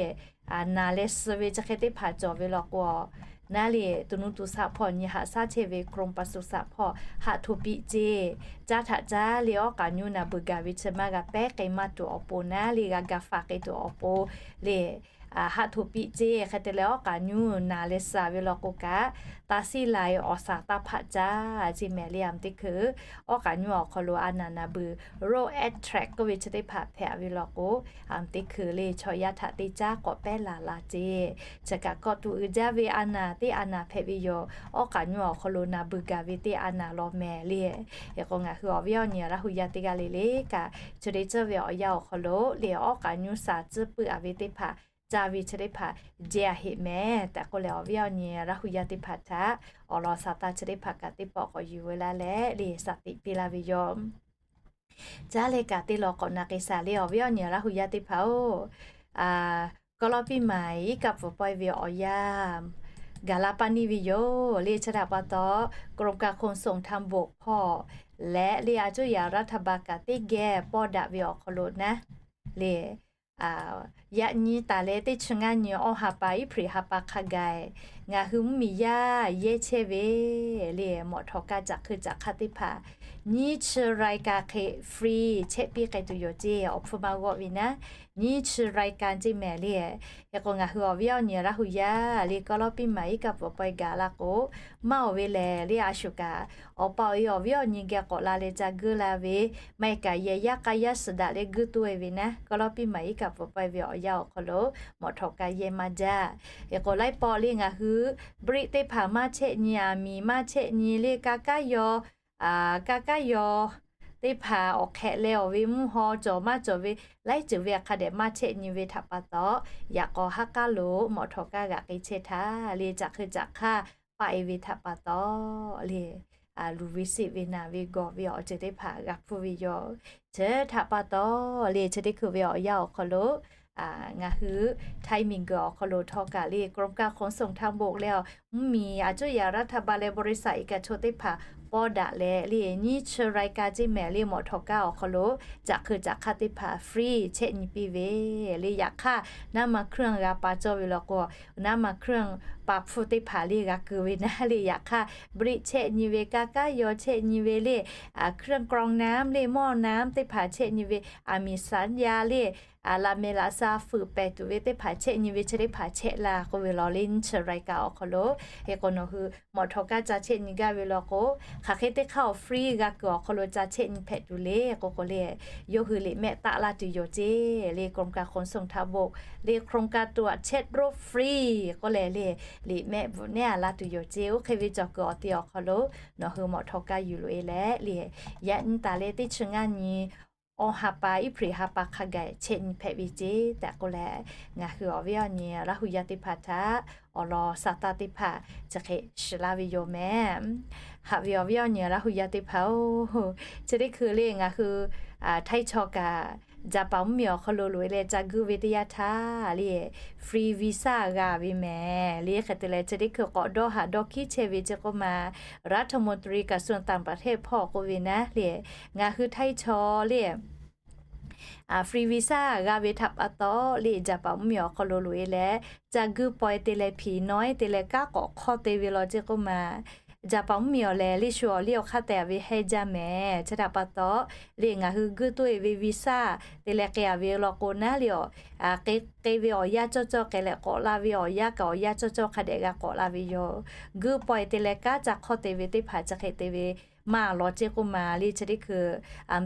naˬ leh suh ve chi hk'e teˇ hpaˍ cawˬ ve law k'o, naˉ le, to nuˇ to shaˆ hpawˇ nyi haꞈ shaˉ chehˇ ve กรมปศุสัตว์ hpawˇ haˆ hto piˆ ceˇ. Caˇ htaꞈ caˇ le awˉ k'aˍ nyuˇ naˬ beuˬ gaˬ ve chi maˇ g'a pehˉ k'ai maˇ tuˬ awˬ pon naˉ le, g'a ga faˍ k'ai tuˬ awˬ pon le, haˆ hto piˆ ceˇ. Hk'e te leh awˉ k'aˍ nyuˇ naˬ leh suh ve law k'o kaꞈ, taˇ siˉ lai awˬ saˍ taˇ hpaˆ caˇ ceˇ mehˍ le. Aˬ teˇ hkui awˉ k'aˍ nyuˇ awˬ hk'aw lo a naˬ naˬ beuˬ ro, anthrax k'oˆ ve chi teˇ hpaˍ hpehꞈ ve law k'o, aˬ teˇ hkui le chaw yaˇ htaꞈ teˇ caˉ k'awꞈ pehˉ laˬ laˬ ceˇ. Chi kaꞈ kawˆ tuˬ uiˍ jaˇ ve a naˬ teˇ a naˬ hpehꞈ ve yoˬ. Awˉ k'aˍ nyuˇ awˬ hk'aw lo naˬ beuˬ gaˬ ve teˇ a naˬ law mehˍ le. Hk'e k'o ngaˬ hui awˬ viˉ awˬ nyi Laˇ hu yaˇ teˇ g'aˇ le le kaꞈ, chi teˇ ceuˬ ve awˬ yanˇ awˬ hk'aw lo le awˉ k'aˍ nyuˇ saˍ tcuhˉ puiˉ a ve teˇ hpaˍ caˇ ve chi teˇ hpaˍ jeˇ a heꞈ mehˍ tehꞈ k'oˆ leh awˬ viˉ awˬ nyi Laˇ hu yaˇ teˇ hpaˍ htaꞈ awˬ lawn saˍ taˇ chi teˇ hpaˍ kaꞈ teˇ pawˆ k'awꞈ yuˬ ve laˇ leh le saˍ teꞈ piˇ laˇ ve yoˬ. Caˇ leh kaꞈ teˇ law k'awꞈ na k'ai shaˍ le awˬ viˉ awˬ nyi Laˇ hu yaˇ teˇ hpaˍ oˬ, กอลปีใหม่ iˉ kaˆ pfuhˍ pawehˇ ve awˬ yanˇ gaˬ la paˇ neˇ ve yoˬ le. Chi htaꞈ pa taw, กรมการขนส่งทางบก hpawˇ leh le a cuˇ yaꞈ รัฐบาล kaꞈ teˇ geh pawˇ daꞈ ve awˬ hk'aw lo naˉ le, yaꞈ nyi taˍ leh teˇ chi ngaˇ nyi awˇ ha pa Iˉhpriˍ ha pa hk'a gaˬ ngaˬ hui mvuhˇmiˬ yaˇ yehˇ chehˇ ve le mawꞈ htawˍ kaˇ caꞈ hkui caꞈ hk'aˇ teˇ hpaˍ nyiˇ chi รายการ hk'e free chehˇ piˇ k'ai tuˬ yoˬ ceˇ. Awˬ hpfuhˇ maˇ g'awˆ ve naˉ, nyiˇ chi รายการ ceˇ mehˍ le. Hk'e k'o ngaˬ hui awˬ viˉ awˬ nyi Laˇ hu yaˇ le กอลปีใหม่ iˉ kaˆ pfuhˍ pawehˇ gaˬ la k'o, maˇ oˬ ve lehˬ le a shuˍ kaꞈ, awˬ pa awˬ e awˬ viˉ awˬ nyi geh k'awꞈ la leh ca guiˇ la ve, maˇ heˆ kaꞈ yehˬ yaˇ k'aˇ yaˇ suhˍ daꞈ leh guiˇ toˇ e ve naˉ, กอลปีใหม่ iˉ kaˆ pfuhˍ pawehˇ ve awˬ yanˇ awˬ hk'aw lo mawꞈ htawˍ kaˇ yehˇ maˇ jaˇ. Hk'e k'o laiˉ pawˆ le ngaˬ hui brick teˇ hpaˍ maˇ chehˇ nyi, aˬ miˍ maˇ chehˇ nyi le, ka kaˉ yaw, ka kaˉ yaw teˇ hpaˍ awˬ hk'ehꞈ leh awˬ ve mvuhˇ haw cawˬ maˇ cawˬ ve, laiˉ ceuˬ ve hk'a dehꞈ maˇ chehˇ nyi ve htaꞈ pa taw, yaꞈ k'aw haˉ k'aˉ lo mawꞈ htawˍ kaˇ g'aꞈ k'ai chehˇ htaˇ le caꞈ hkui caꞈ hk'aˇ paˆ e ve htaꞈ pa taw le, luˬ ve seˆ ve naˬ ve gawˬ ve awˬ ceuˬ teˇ hpaˍ g'a hpuˇ ve yoˬ. Chi htaꞈ pa taw le chi teˇ hkui ve awˬ yanˇ awˬ hk'aw lo ngaˬ hui Htaiˇ miˬguiˬ awˬ hk'aw lo htawˇ kaꞈ le กรมการขนส่งทางบก leh mvuhˇmiˬ a cuˇ yaꞈ รัฐบาล leh บริษัท เอกชน teˇ hpaˍ pawˇ daꞈ leh le nyiˇ chi รายการ ceˇ mehˍ le mawꞈ htawˍ kaˇ awˬ hk'aw lo caꞈ hkui caꞈ hk'aˇ teˇ hpaˍ free chehˇ nyi piˇ ve le. Yaꞈ hk'aˇ naˉ ma เครื่อง g'a pa cawˇ ve law k'o, naˉ ma เครื่อง pa hpuˇ teˇ hpaˍ le g'a keu ve naˉ le. Yaꞈ hk'aˇ brick chehˇ nyi ve, ka kaˉ yaw chehˇ nyi ve le, เครื่องกรองน้ำ le หม้อน้ำ teˇ hpaˍ chehˇ nyi ve, aˬ miˍ saˍ yaˇ le, laꞈ mehˍ laꞈ sha fuiˍ pehˍ tuˬ ve teˇ hpaˍ chehˇ nyi ve chi teˇ hpaˍ chehˇ la k'oˆ ve law le nyiˇ chi รายการ awˬ hk'aw lo. Hk'e k'o nawˬ hui mawꞈ htawˍ kaˇ ca chehˇ nyi gaˇ ve law k'o, hk'aˬ hk'e teˇ hk'aˇ awˬ free g'a kuiˬ awˬ hk'aw lo ca chehˇ nyi hpehꞈ tuˬ le k'oˆ k'o le, yawˇ hui liꞈ mehˆ taˆ laˇ tuˬ yoˬ ceˇ le กรมการขนส่งทางบก le โครงการตรวจเช็ครถฟรี k'oˆ leh le liꞈ mehˆ bvuhꞈ nehˉ a laˇ tuˬ yoˬ ceˇ. Oˇ hk'e ve cawˬ kuiˬ awˬ te awˬ hk'aw lo nawˬ hui mawꞈ htawˍ kaˇ yuˬ loꞈ e leh le, yaꞈ nyi taˍ leh teˇ chi ngaˇ nyi awˇ ha pa Iˉhpriˍ ha pa hk'a gaˬ chehˇ nyi hpehꞈ ve ceˇ tehꞈ k'oˆ leh, ngaˬ hui awˬ viˉ awˬ nyi Laˇ hu yaˇ teˇ hpaˍ htaꞈ awˬ lawn saˍ taˇ teˇ hpaˍ chi hk'e shiˍ laˇ ve yoˬ mehˍ. Haꞈ ve awˬ viˉ awˬ nyi Laˇ hu yaˇ teˇ hpaˍ oˬ, chi teˇ hkui le ngaˬ hui Htaiˇ chaw kaꞈ Jaˍpaˍ mvuhˇmiˬ awˬ hk'aw lo loꞈ e leh ca guiˇ ve teˇ yanˇ htaˇ le free visa g'a ve mehˍ le. Hk'e te leh chi teˇ hkui k'awꞈ dawˇ haꞈ dawˇ hkiˉ chehˇ ve ceˇ k'oˆ ma, รัฐมนตรีกระทรวงต่างประเทศ hpawˇ k'oˆ ve naˉ le, ngaˬ hui Htaiˇ chaw le free visa g'a ve htaꞈ pa taw le Jaˍpaˍ mvuhˇmiˬ awˬ hk'aw lo loꞈ e leh ca guiˇ paw e te leh hpiˍ nawˉ e te leh kanˉ k'awꞈ hk'awˇ te ve law ceˇ k'oˆ ma, Jaˍpaˍ mvuhˇmiˬ awˬ lehˬ le shu awˬ liˇ awˬ hk'aˇ tehꞈ ve hehnˇ jaˇ mehˍ. Chi htaꞈ pa taw le ngaˬ hui guiˇ toˇ e ve visa te leh k'ai a ve law k'o naˉ le, k'ai ve awˬ yanˇ cawˇ cawˇ k'ai leh k'awꞈ la ve awˬ yanˇ kaꞈ awˬ yanˇ cawˇ cawˇ hk'a dehꞈ g'a k'awꞈ la ve yoˬ. Guiˇ paw e te leh kanˉ ca hk'awˇ te ve teˇ hpaˍ chi hk'e te ve maˇ lawˬ ceˇ k'oˆ ma le. Chi teˇ hkui,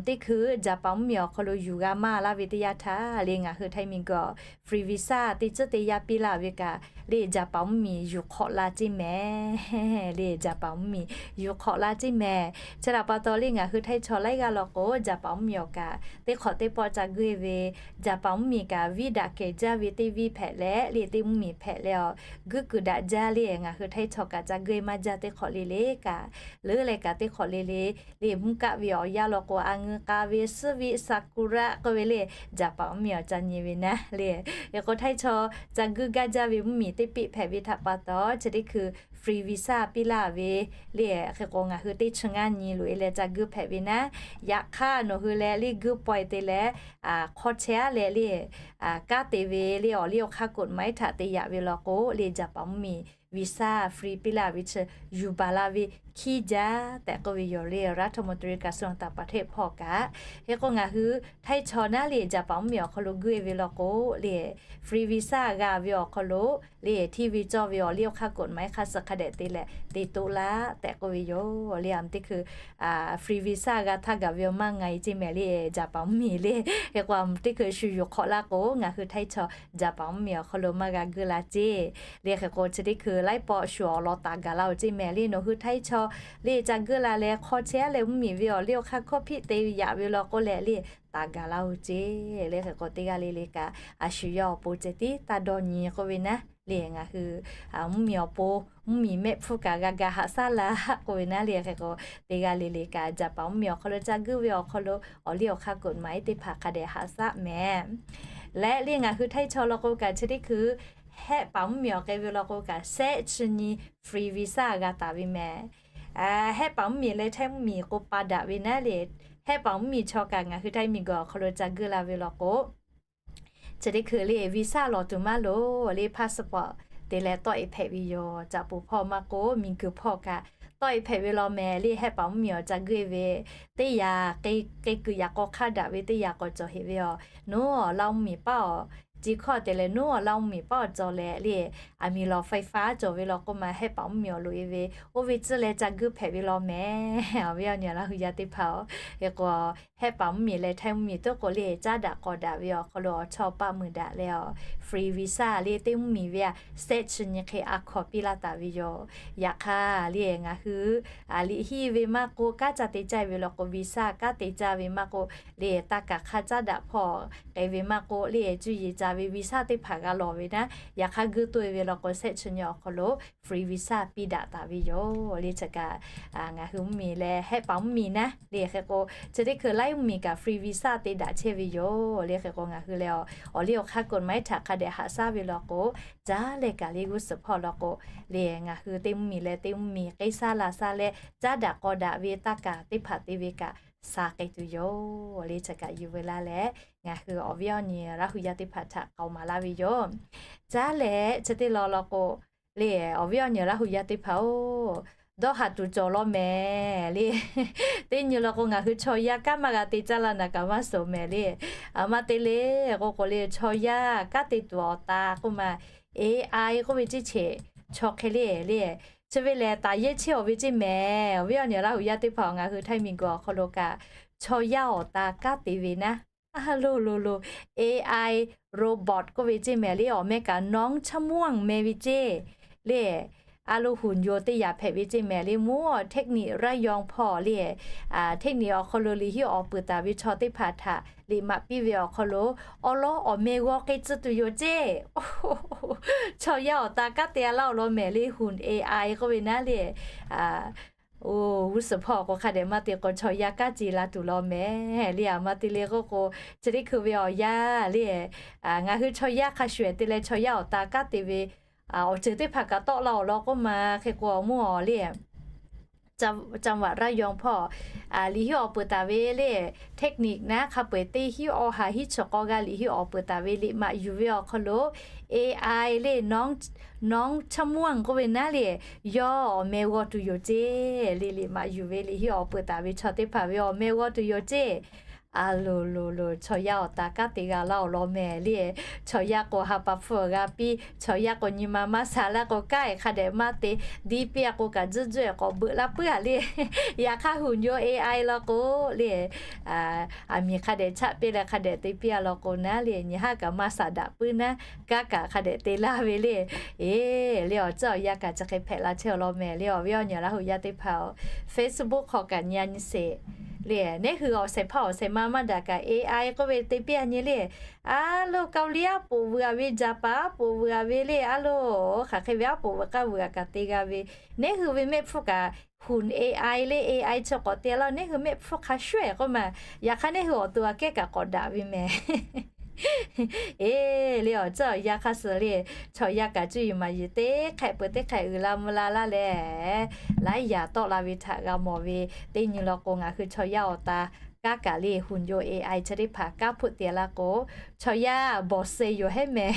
teˇ hkui Japan mvuhˇmiˬ awˬ hk'aw lo yuˬ g'a maˇ laˇ ve teˇ yanˇ htaˇ le, ngaˬ hui Htaiˇ miˬguiˬ free visa teˇ tcuhˉ teˇ yanˇ piˇ laˇ ve kaꞈ le, Japan mvuhˇmiˬ yuˬ hk'awꞈ la ceˇ mehˍ le. Japan mvuhˇmiˬ yuˬ hk'awꞈ la ceˇ mehˍ. Chi htaꞈ pa taw le, ngaˬ hui Htaiˇ chaw laiˉ g'aˇ law k'o, Japan mvuhˇmiˬ awˬ kaꞈ teˇ hk'awꞈ teˇ pawˆ ca guˇ e ve, Japan mvuhˇmiˬ kaꞈ viˇ daꞈ kehˬ jaˇ ve teˇ viˇ hpehꞈ leh le, teˇ mvuhˇmiˬ hpehꞈ leh awˬ guˇ kuiˬ daꞈ jaˇ le. Ngaˬ hui Htaiˇ chaw kaꞈ ca guˇ e maˇ jaˇ teˇ hk'awꞈ le le kaꞈ, leuˉ leh kaꞈ teˇ hk'awꞈ le le le, mvuhˇ kaˆ ve awˬ yanˇ law k'o, a ngeu k'a ve suhˉ viˆ sakura k'oˆ ve le, Japan mvuhˇmiˬ awˬ ca nyi ve naˉ le. Hk'e k'o, Htaiˇ chaw ca guˇ gaˇ jaˇ ve mvuhˇmiˬ teˇ peˆ hpehꞈ ve htaꞈ pa taw, chi teˇ hkui free visa piˇ laˇ ve le. Hk'e k'o, ngaˬ hui teˇ chi ngaˇ nyi loꞈ e leh ca guˇ hpehꞈ ve naˉ. Yaꞈ hk'aˇ, nawˬ hui leh le guˇ pawehˇ te leh hk'aw chehˇ aˉ leh le, kanˉ te ve le, awˬ liˇ awˬ hk'aˇ กฎหมาย htaꞈ te yaꞈ ve law k'o le, Japan mvuhˇmiˬ visa free piˇ laˇ ve chi yuˬ baˬ la ve hkiˉ jaˇ tehꞈ k'oˆ ve yoˬ le, รัฐมนตรีกระทรวงต่างประเทศ hpawˇ kaꞈ. Hk'e k'o, ngaˬ hui Htaiˇ chaw naˉ le, Japan mvuhˇmiˬ awˬ hk'aw lo guˇ e ve law k'o le, free visa g'a ve awˬ hk'aw lo le, hteˇ ve cawˇ ve awˬ liˇ awˬ hk'aˇ กฎหมาย hk'a suh hk'a dehꞈ te leh te toˆ laˇ tehꞈ k'oˆ ve yoˬ le. Teˇ hkui free visa g'a htaˇ gaˬ ve awˬ maˇ nga e ceˇ mehˍ le, Japan mvuhˇmiˬ le. Hk'e k'o, teˇ hkui shu yuˬ hk'awꞈ laˇ k'o, ngaˬ hui Htaiˇ chaw Japan mvuhˇmiˬ awˬ hk'aw lo maˇ g'a guˇ la ceˇ le. Hk'e k'o, chi teˇ hkui laiˉ pawˆ shu awˬ lawn taˍ gaˬ la oˬ ceˇ mehˍ le. Nawˬ hui Htaiˇ chaw le ca guˇ la leh hk'aw chehˇ aˉ leh mvuhˇmiˬ ve awˬ liˇ awˬ hk'aˇ hkawˇ hpiˆ te yaꞈ ve law k'o leh le, taˍ gaˬ la oˬ ceˇ le. Hk'e k'o, teˇ g'aˇ le le kaꞈ a shu yawˇ awˬ pon ceh tiˉ taˇ dawˇ nyi k'oˆ ve naˉ le, ngaˬ hui mvuhˇmiˬ awˬ pon mvuhˇmiˬ mehˆ hpfuhˇ kaꞈ g'a ga haꞈ shaˉ la k'oˆ ve naˉ le. Hk'e k'o, teˇ g'aˇ le le kaꞈ Japan mvuhˇmiˬ awˬ hk'aw lo ca guˇ ve awˬ hk'aw lo awˬ liˇ awˬ hk'aˇ กฎหมาย teˇ hpaˍ hk'a dehꞈ haꞈ shaˉ mehˍ. Leh le, ngaˬ hui Htaiˇ chaw law k'o kaꞈ, chi teˇ hkui Hehˆ paˍ mvuhˇmiˬ awˬ k'ai ve law k'o kaꞈ, shehˆ chi nyi free visa g'a taˍ ve mehˍ. Hehˆ paˍ mvuhˇmiˬ leh Htaiˇ mvuhˇmiˬ k'o pa daꞈ ve naˉ le. Hehˆ paˍ mvuhˇmiˬ chaw kaꞈ ngaˬ hui Htaiˇ miˬguiˬ awˬ hk'aw lo ca guˇ la ve law k'o, chi teˇ hkui le visa lawˬ tuˬ maˇ loˍ le, passport te leh tawˆ e hpehꞈ ve yoˬ. Caꞈ puˍ hpawˇ maˇ k'oˆ, miˬguiˬ hpawˇ kaꞈ tawˆ e hpehꞈ ve law mehˍ le. Hehˆ paˍ mvuhˇmiˬ awˬ ca guˇ e ve teˇ yanˇ, k'e kuiˬ yaꞈ k'aw hk'aˇ daꞈ ve teˇ yanˇ k'awꞈ cawˬ heꞈ ve aˬ. Nuˉ awˬ Laˇ mvuhˇmiˬ paˉ awˬ, chi hkawˇ te leh nuˉ awˬ Laˇ mvuhˇmiˬ paˉ awˬ cawˬ leh le, aˬ miˍ lawˬ ไฟฟ้า cawˬ ve law k'oˆ ma, Hehˆ paˍ mvuhˇmiˬ awˬ loꞈ e ve oˇ ve tcuhˇ leh ca guˇ hpehꞈ ve law mehˍ. Awˬ viˉ awˬ nyi Laˇ huˍ yaˇ teˇ hpaˍ-oˬ, hk'e k'o, Hehˆ paˍ mvuhˇmiˬ leh Htaiˇ mvuhˇmiˬ tuˉ k'o le, caˉ daꞈ k'aw daꞈ ve awˬ hk'aw lo awˬ chawˇ paˆ mui daꞈ leh awˬ, free visa le teˇ mvuhˇmiˬ ve a, shehˆ chi nyi hk'e a hkaw piˇ laˇ taˍ ve yoˬ. Yaꞈ hk'aˇ le, ngaˬ hui liꞈ hiˇ ve maˇ k'oˆ, kanˉ ca te caˇ ve law k'o, visa kanˉ te caˇ ve maˇ k'oˆ le, taˇ kaˬ hk'aˇ caˉ daꞈ hpawˇ k'ai ve maˇ k'oˆ le, cuˇ yiˍ ca ve visa teˇ hpaˍ g'a lawˬ ve naˉ, yaꞈ hk'aˇ guˇ tuˬ e ve law k'o, shehˆ chi nyi awˬ hk'aw lo free visa piˇ daꞈ taˍ ve yoˬ le. Chi kaꞈ ngaˬ hui mvuhˇmiˬ leh Hehˆ paˍ mvuhˇmiˬ naˉ le, hk'e k'o, chi teˇ hkui Laˇ mvuhˇmiˬ kaꞈ free visa te daꞈ chehˇ ve yoˬ le. Hk'e k'o, ngaˬ hui leh awˬ liˇ awˬ hk'aˇ กฎหมาย htaꞈ hk'a dehꞈ haꞈ shaˉ ve law k'o, caˉ leh kaꞈ le g'uˇ suhˍ hpawˇ law k'o le, ngaˬ hui teˇ mvuhˇmiˬ leh teˇ mvuhˇmiˬ k'e shaˉ la shaˉ leh caˉ daꞈ k'aw daꞈ ve taˇ kaˬ teˇ hpaˍ te ve kaꞈ sha k'ai tuˬ yoˬ le. Chi kaꞈ yuˬ veu laˇ leh, ngaˬ hui awˬ viˉ awˬ nyi Laˇ huˍ yaˇ teˇ hpaˍ htaꞈ k'aoˍ maˍ laˇ ve yoˬ. Caˉ leh chi teˇ law law k'o le, awˬ viˉ awˬ nyi Laˇ huˍ yaˇ teˇ hpaˍ-oˬ, dawˇ haꞈ tuˬ cawˬ law mehˍ le. Teˇ nyi law k'o, ngaˬ hui chaw yaˇ kanˉ maˇ g'a te caˇ la naˍ kaꞈ maˇ suhˍ mehˍ le. Aˬ ma te le k'o k'o le, chaw yaˇ kanˉ te tuˬ awˬ ta k'oˆ ma, A I k'oˆ ve ceˇ cheˍ, chaw hk'e le le, chi ve lehˬ taˍ yehˇ chehˇ awˬ ve ceˇ mehˍ. Awˬ viˉ awˬ nyi Laˇ huˍ yaˇ teˇ hpaˍ, ngaˬ hui Htaiˇ miˬguiˬ awˬ hk'aw lo kaꞈ chaw yaˇ awˬ ta kanˉ te ve naˉ, a lo lo lo, A I robot k'oˆ ve ceˇ mehˍ le, awˬ meh kaꞈ น้องชั่วโมง meh ve ceˇ le. A lo หุ่นยนต์ teˇ yaꞈ hpehꞈ ve ceˇ mehˍ le. Mvuhˇ awˬ เทคนิค ระยอง hpawˇ le, เทคนิค awˬ hk'aw lo liꞈ hiˉ awˬ peuˬ taˍ ve chaw teˇ hpaˍ htaꞈ liꞈ maꞈ piˇ ve awˬ hk'aw lo, awˬ lawn awˬ meh g'aw k'ai tcuh tuˬ yoˬ ceˇ. Chaw yaˇ awˬ ta kanˉ te a laˇ awˬ lawn mehˍ le, หุ่น A I k'oˆ ve naˉ le. Oˇ, g'uˇ suhˍ hpawˇ k'o hk'a dehꞈ maˇ te k'o, chaw yaˇ kanˉ ce la tuˬ law mehˍ le. Aˬ ma te le k'o k'o, chi teˇ hkui ve awˬ yanˇ le, ngaˬ hui chaw yaˇ hk'a shuˍ ehˍ te leh chaw yaˇ awˬ ta kanˉ te ve awˬ ceuˬ teˇ hpaˍ kaꞈ tawˆ la awˬ lawn k'oˆ ma. Hk'e k'o, mvuhˇ awˬ le จังหวัดระยอง hpawˇ liꞈ hiˉ awˬ peuˬ taˍ ve le, เทคนิค naˉ hk'a peu-eˬ teˇ hiˉ awˬ haˍ hiˉ chi k'awˇ g'aˇ liꞈ hiˉ awˬ peuˬ taˍ ve liꞈ maꞈ yuˬ ve awˬ hk'aw lo, A I le, น้องชั่วโมง k'oˆ ve naˉ le, yawˇ awˬ meh g'aw tuˬ yoˬ ceˇ le. Liꞈ maꞈ yuˬ ve liꞈ hiˉ awˬ peuˬ taˍ ve chaw teˇ hpaˍ ve awˬ meh g'aw tuˬ yoˬ ceˇ. A loˍ loˍ loˍ, chaw yaˇ awˬ ta kanˉ te g'a laˇ awˬ lawn mehˍ le. Chaw yaˇ k'o ha pa hpfuhˇ g'a piˇ, chaw yaˇ k'o nyi ma maˇ sha laˇ k'o kanˉ-e hk'a dehꞈ maˇ te, diˇ piˇ-a k'o kaꞈ tzuhˇ tzuhˇ-e k'awꞈ beuꞈ laˇ puiˉ-a le. Yaꞈ hk'aˇ huˍ jaw A I law k'o le, aˬ miˍ hk'a dehꞈ chaˆ piˇ leh hk'a dehꞈ te piˇ-a law k'o naˉ le, nyi haˉ kaꞈ maˇ shaˍ daꞈ puiˉ naˉ, kanˉ kaꞈ hk'a dehꞈ te laˇ ve le. Eˬ le, awˬ tcuhˉ awˬ yanˇ kaꞈ chi hk'e hpehꞈ la chehˇ awˬ lawn mehˍ le. Awˬ viˉ awˬ nyi Laˇ huˍ yaˇ teˇ hpaˍ-oˬ, Facebook hk'aw kaꞈ nyi-a nyi sheˍ le. Neˉ hui awˬ shehˍ hpaˇ awˬ shehˍ ma maˇ daꞈ kaꞈ A I k'oˆ ve te piˇ-a nyi le. A loˍ, Kaoˍliˇ aˉ poꞈ vuiˬ-a ve, Jaˍpaˍ aˉ poꞈ vuiˬ-a ve le, a loˍ hk'aˬ hk'e ve aˉ poꞈ vuiˬ k'aˇ vuiˬ-a kaꞈ te g'a ve, neˉ hui ve mehˆ hpfuhˇ kaꞈ huˍ A I le, A I chi k'awꞈ te laˇ, neˉ hui mehˆ hpfuhˇ hk'a shuˍ-eˬ k'oˆ ma. Yaꞈ hk'aˇ neˉ hui awˬ to aꞈ kehˉ kaꞈ k'awꞈ daꞈ ve mehˍ. Eˬ le, awˬ tcuhˉ awˬ yanˇ hk'aˇ suh le, chaw yaˇ kaꞈ cuˇ yiˍ maˍ yiˍ teˇ hk'ehꞈ peuˬ teˇ hk'ehꞈ uiˍ la mvuh la laˇ leh, laiˉ yaꞈ tawˆ la ve htaꞈ g'a mawˬ ve, teˇ nyi law k'o ngaˬ hui chaw yaˇ awˬ ta kanˉ kaꞈ le, huˍ jaw A I chi teˇ hpaˍ kanˉ hpfuhˆ te laˇ k'o, chaw yaˇ bawˬ suh yoˬ hehˉ mehˍ.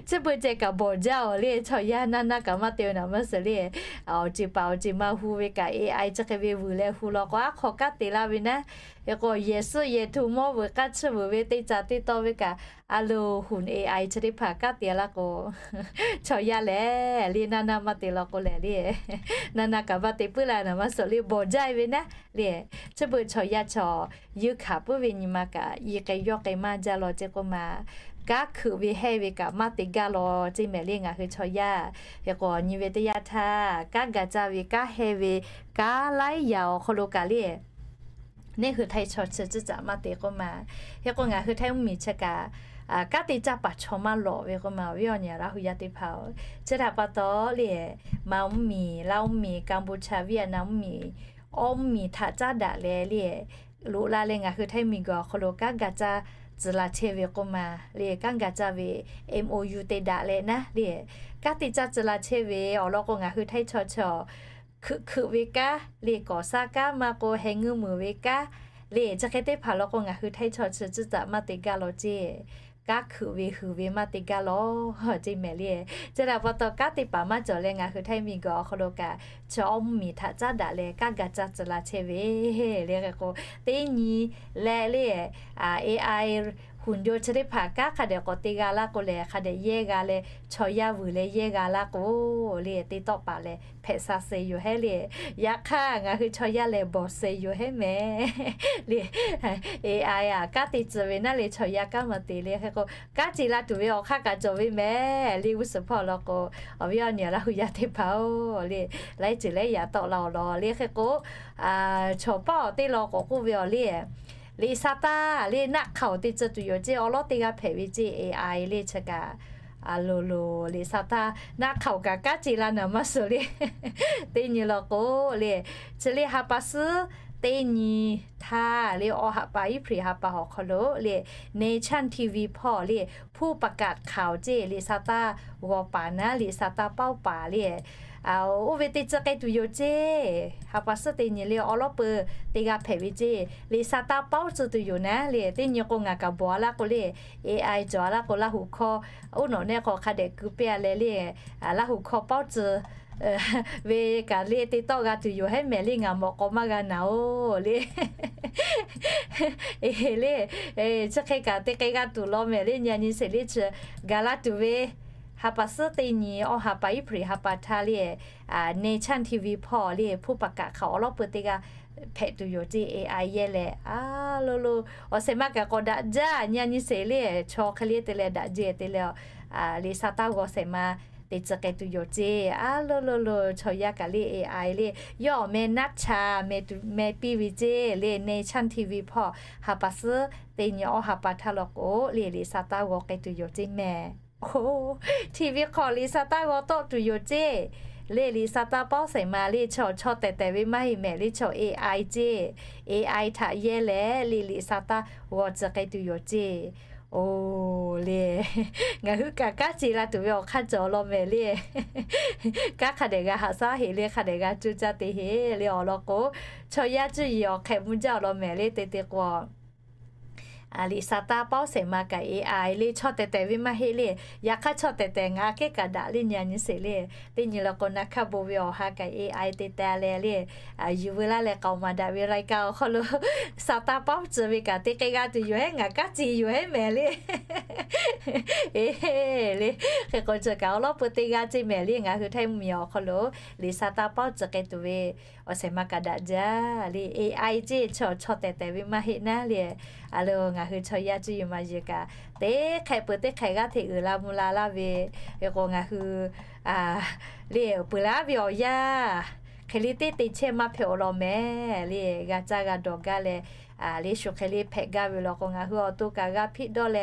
Chi beuꞈ ceh kaꞈ bawˬ jaˇ-oˬ le, chaw yaˇ naˇ naˇ kaꞈ maˇ te-o naˍ maˇ suhˍ le. Awˬ ceˬ paˍ awˬ ceˬ ma hu ve kaꞈ A I chi hk'e ve vuiˬ leh hu law k'o, aˉ hk'aw kanˉ te laˇ ve naˉ. Hk'e k'o yehˬ suhˆ yehˬ htu mawˇ vuiˬ k'aˇ chiˇ vuiˬ ve teˇ caˬ teˇ taw ve kaꞈ, a loˍ huˍ A I chi teˇ hpaˍ kanˉ te laˇ k'o, chaw yaˇ lehˬ le naˇ naˇ maˇ te law k'o lehˬ le, naˇ naˇ kaꞈ maˇ te puiˉ la naˍ maˇ suhˍ le, bawˬ jaˇ ve naˉ le. Chi beuꞈ chaw yaˇ chaw yeuˇ hkanˍ puiˉ ve nyi ma kaꞈ, i k'ai yawˇ k'ai maˇ jaˇ law ceˇ k'oˆ ma. Kanˉ hkuiꞈ ve hehˇ ve kaꞈ maˇ te gaˇ law ceˇ mehˍ le ngaˬ hui chaw yaˇ. Hk'e k'o nyi ve teˇ yanˇ htaˇ, kanˉ ga caˇ ve, kanˉ hehˇ ve, kanˉ laiˉ yaꞈ awˬ hk'aw lo kaꞈ le, neˉ hui htaiˇ chaw chi ciˇ caꞈ maˇ te k'oˆ ma. Hk'e k'o ngaˬ hui htaiˇ mvuhˇmiˬ chi kaꞈ, kanˉ te caˇ paˍ chaw maˇ lawꞈ ve k'oˆ ma. Awˬ viˉ awˬ nyi Laˇ huˍ yaˇ teˇ hpaˍ-oˬ, chi htaꞈ pa taw le, Manˇ mvuhˇmiˬ, Laˇ mvuhˇmiˬ, Kanˇbuˇchaˇ, Vietnam mvuhˇmiˬ, awˇ mvuhˇmiˬ htaꞈ caˉ daꞈ leh le, loꞈ la leh ngaˬ hui htaiˇ miˬguiˬ awˬ hk'aw lo kanˉ ga caˇ tcuh la chehˇ ve k'oˆ ma. Le kanˉ ga caˇ ve M O U te daꞈ leh naˉ le, kanˉ te caˇ tcuh la chehˇ ve awˬ lawn k'o ngaˬ hui htaiˇ chaw chi hkuiꞈ hkuiꞈ ve kanˉ le, kawˍ shaˉ kanˉ maˇ k'o heh ngeuˇ muiˬ ve kanˉ le, chi hk'e teˇ hpaˍ law k'o ngaˬ hui htaiˇ chaw chi ciˇ caꞈ maˇ te gaˇ law ceˇ. Kanˉ hkuiꞈ ve huiˍ ve maˇ te gaˇ law ceˇ mehˍ le. Chi htaꞈ pa taw kanˉ te paˍ maˇ cawˬ leh ngaˬ hui htaiˇ miˬguiˬ awˬ hk'aw lo kaꞈ, chi awˇ mvuhˇmiˬ htaꞈ caˉ daꞈ leh kanˉ ga caˇ tcuh la chehˇ ve le. Hk'e k'o teˇ nyi leh le, A I huˍ jaw chi teˇ hpaˍ kanˉ hk'a dehꞈ k'awꞈ te g'a laˇ k'o lehˬ, hk'a dehꞈ yehˇ g'a leh chaw yaˇ vuiˬ leh yehˇ g'a laˇ k'o le, teˇ tawˆ paˍ lehˬ hpehꞈ sha suh yoˬ hehˉ le. Yaꞈ hk'aˇ ngaˬ hui chaw yaˇ lehˬ bawˬ suh yoˬ hehˉ mehˍ le. A I aꞈ kanˉ te tcuh ve naˉ le chaw yaˇ kanˉ maˇ te le. Hk'e k'o kanˉ ce la tuˬ ve awˬ hk'aˇ kaꞈ cawˬ ve mehˍ le. G'uˇ suhˍ hpawˇ law k'o, awˬ viˉ awˬ nyi Laˇ huˍ yaˇ teˇ hpaˍ-oˬ le, laiˉ ceuˬ laiˉ yaꞈ tawˆ la awˬ lawn le. Hk'e k'o chaw paˉ awˬ teˇ law k'awꞈ k'oˆ ve awˬ le, liꞈ sha taˇ le naˆ hk'aoˍ te tcuh tuˬ yoˬ ceˇ, awˬ lawˉ teˇ g'aˇ hpehꞈ ve ceˇ A I le chi kaꞈ. A loˍ loˍ, liꞈ sha taˇ naˆ hk'aoˍ kaꞈ kanˉ ce la naˍ maˇ suhˍ le. Teˇ nyi law k'o le, chi le ha pa suhˉ teˇ nyi htaˇ le awˬ ha pa April ha pa awˬ hk'aw lo le, Nation T V hpawˇ le, hpu paˍ kaꞈ hk'aoˍ ceˇ, liꞈ sha taˇ g'aw paˍ naˉ liꞈ sha taˇ paoˉ paˍ le, oˇ ve te tcuh k'ai tuˬ yoˬ ceˇ. Ha pa suhˉ teˇ nyi le awˬ lawˉ peu teˇ g'aˇ hpehꞈ ve ceˇ, liꞈ sha taˇ paoˉ tcuh tuˬ yoˬ naˉ le. Teˇ nyi k'o ngaˬ kaꞈ bawˬ-a laˇ k'o le, A I cawˬ-a laˇ k'o Laˇ huˍ hkawˇ oˉ nawꞈ nehˆ hk'aw hk'a dehꞈ keu piˇ-a leh le, Laˇ huˍ hkawˇ paoˉ tcuh ve kaꞈ le te tawˆ g'a tuˬ yoˬ hehˉ mehˍ le, ngaˬ mawꞈ k'aw maˇ g'a naˍ-oˬ le. Le, chi hk'e kaꞈ te k'ai g'a tuˬ law mehˍ le, nyi-a nyi sheˍ le chi gaˬ la tuˬ ve, ha pa suhˉ teˇ nyi awˬ ha pa April ha pa htaˇ le, Nation T V hpawˇ le hpu paˍ kaꞈ hk'aoˍ awˬ lawˉ peu teˇ g'aˇ hpehꞈ tuˬ yoˬ ceˇ. A I yehˇ leh a lo lo, awˬ shehˍ ma kaꞈ k'awꞈ daꞈ jaˇ, nyi-a nyi sheˍ le, chaw hk'e le te leh daꞈ jehˬ te leh, liꞈ sha taˇ g'aw shehˍ ma te tcuh k'ai tuˬ yoˬ ceˇ. A lo lo lo, chaw yaˇ kaꞈ le A I le, yawˇ awˬ meh naˆ cha meh piˇ ve ceˇ le, Nation T V hpawˇ ha pa suhˉ teˇ nyi awˬ ha pa htaˇ law k'o le, liꞈ sha taˇ g'aw k'ai tuˬ yoˬ ceˇ mehˍ. Oˇ, T V hk'aw liꞈ sha taˇ g'aw tawˆ tuˬ yoˬ ceˇ. Le liꞈ sha taˇ paoˉ shehˍ ma le chaw chaw tehˬ tehˬ ve maˇ heˆ mehˍ le, chaw A I ceˇ. A I htaꞈ yehˇ leh le liꞈ sha taˇ g'aw tcuh k'ai tuˬ yoˬ ceˇ. Oˇ le, ngaˬ hui kaꞈ kanˉ ce la tuˬ ve awˬ hk'aˇ cawˬ law mehˍ le. Kanˉ hk'a dehꞈ g'a haꞈ shaˉ heˍ le, hk'a dehꞈ g'a cuˇ caˇ te heˍ le awˬ lawn k'o, chaw yaˇ cuˇ yiˍ awˬ hk'ehꞈ mvuh jaˇ awˬ lawn mehˍ le te te k'o Liꞈ sa taˇ paoˉ shehˍ ma kaꞈ A I le, chaw tehˬ tehˬ ve maˇ heˆ le. Yaꞈ hk'aˇ chaw tehˬ tehˬ ngaˬ kehˉ kaꞈ daꞈ le nyi nyi sheˍ le. Teˇ nyi le k'o, na hkaˇ bon ve awˬ ha kaꞈ A I te teh le le. Yuˬ veu laˇ leh k'aoˍ maˍ daꞈ ve รายการ awˬ hk'aw lo sa taˇ paoˉ tcuh ve kaꞈ teˇ hk'e g'aˇ tuˬ yoˬ heˉ, ngaˬ kanˉ tcuh yoˬ heˉ mehˍ le. Eˬ le, hk'e k'o chi kaꞈ awˬ lawn peu teˇ g'aˇ ceˇ mehˍ le. Ngaˬ hui Htaiˇ mvuhˇmiˬ awˬ hk'aw lo liꞈ sa taˇ paoˉ tcuh k'ai tuˬ ve awˬ shehˍ ma kaꞈ daꞈ jaˇ le. A I ceˇ chaw, chaw tehˬ tehˬ ve maˇ heˆ naˉ le. A lo ngaˬ hui chaw yaˇ cuˇ yiˍ maˍ yiˍ kaꞈ teˇ hk'e peu teˇ hk'e g'aˇ hteꞈ uiˍ la mvuh la laˇ ve, hk'e k'o ngaˬ hui le peuˬ laˇ ve awˬ yanˇ hk'e le teˇ te chehˇ maˇ hpehꞈ awˬ lawn mehˍ le. G'a caˇ g'a dawˬ gaˇ leh le shu hk'e le hpehꞈ gaˇ ve law k'o, ngaˬ hui awˬ to kaꞈ g'a hpiˆ dawˇ le.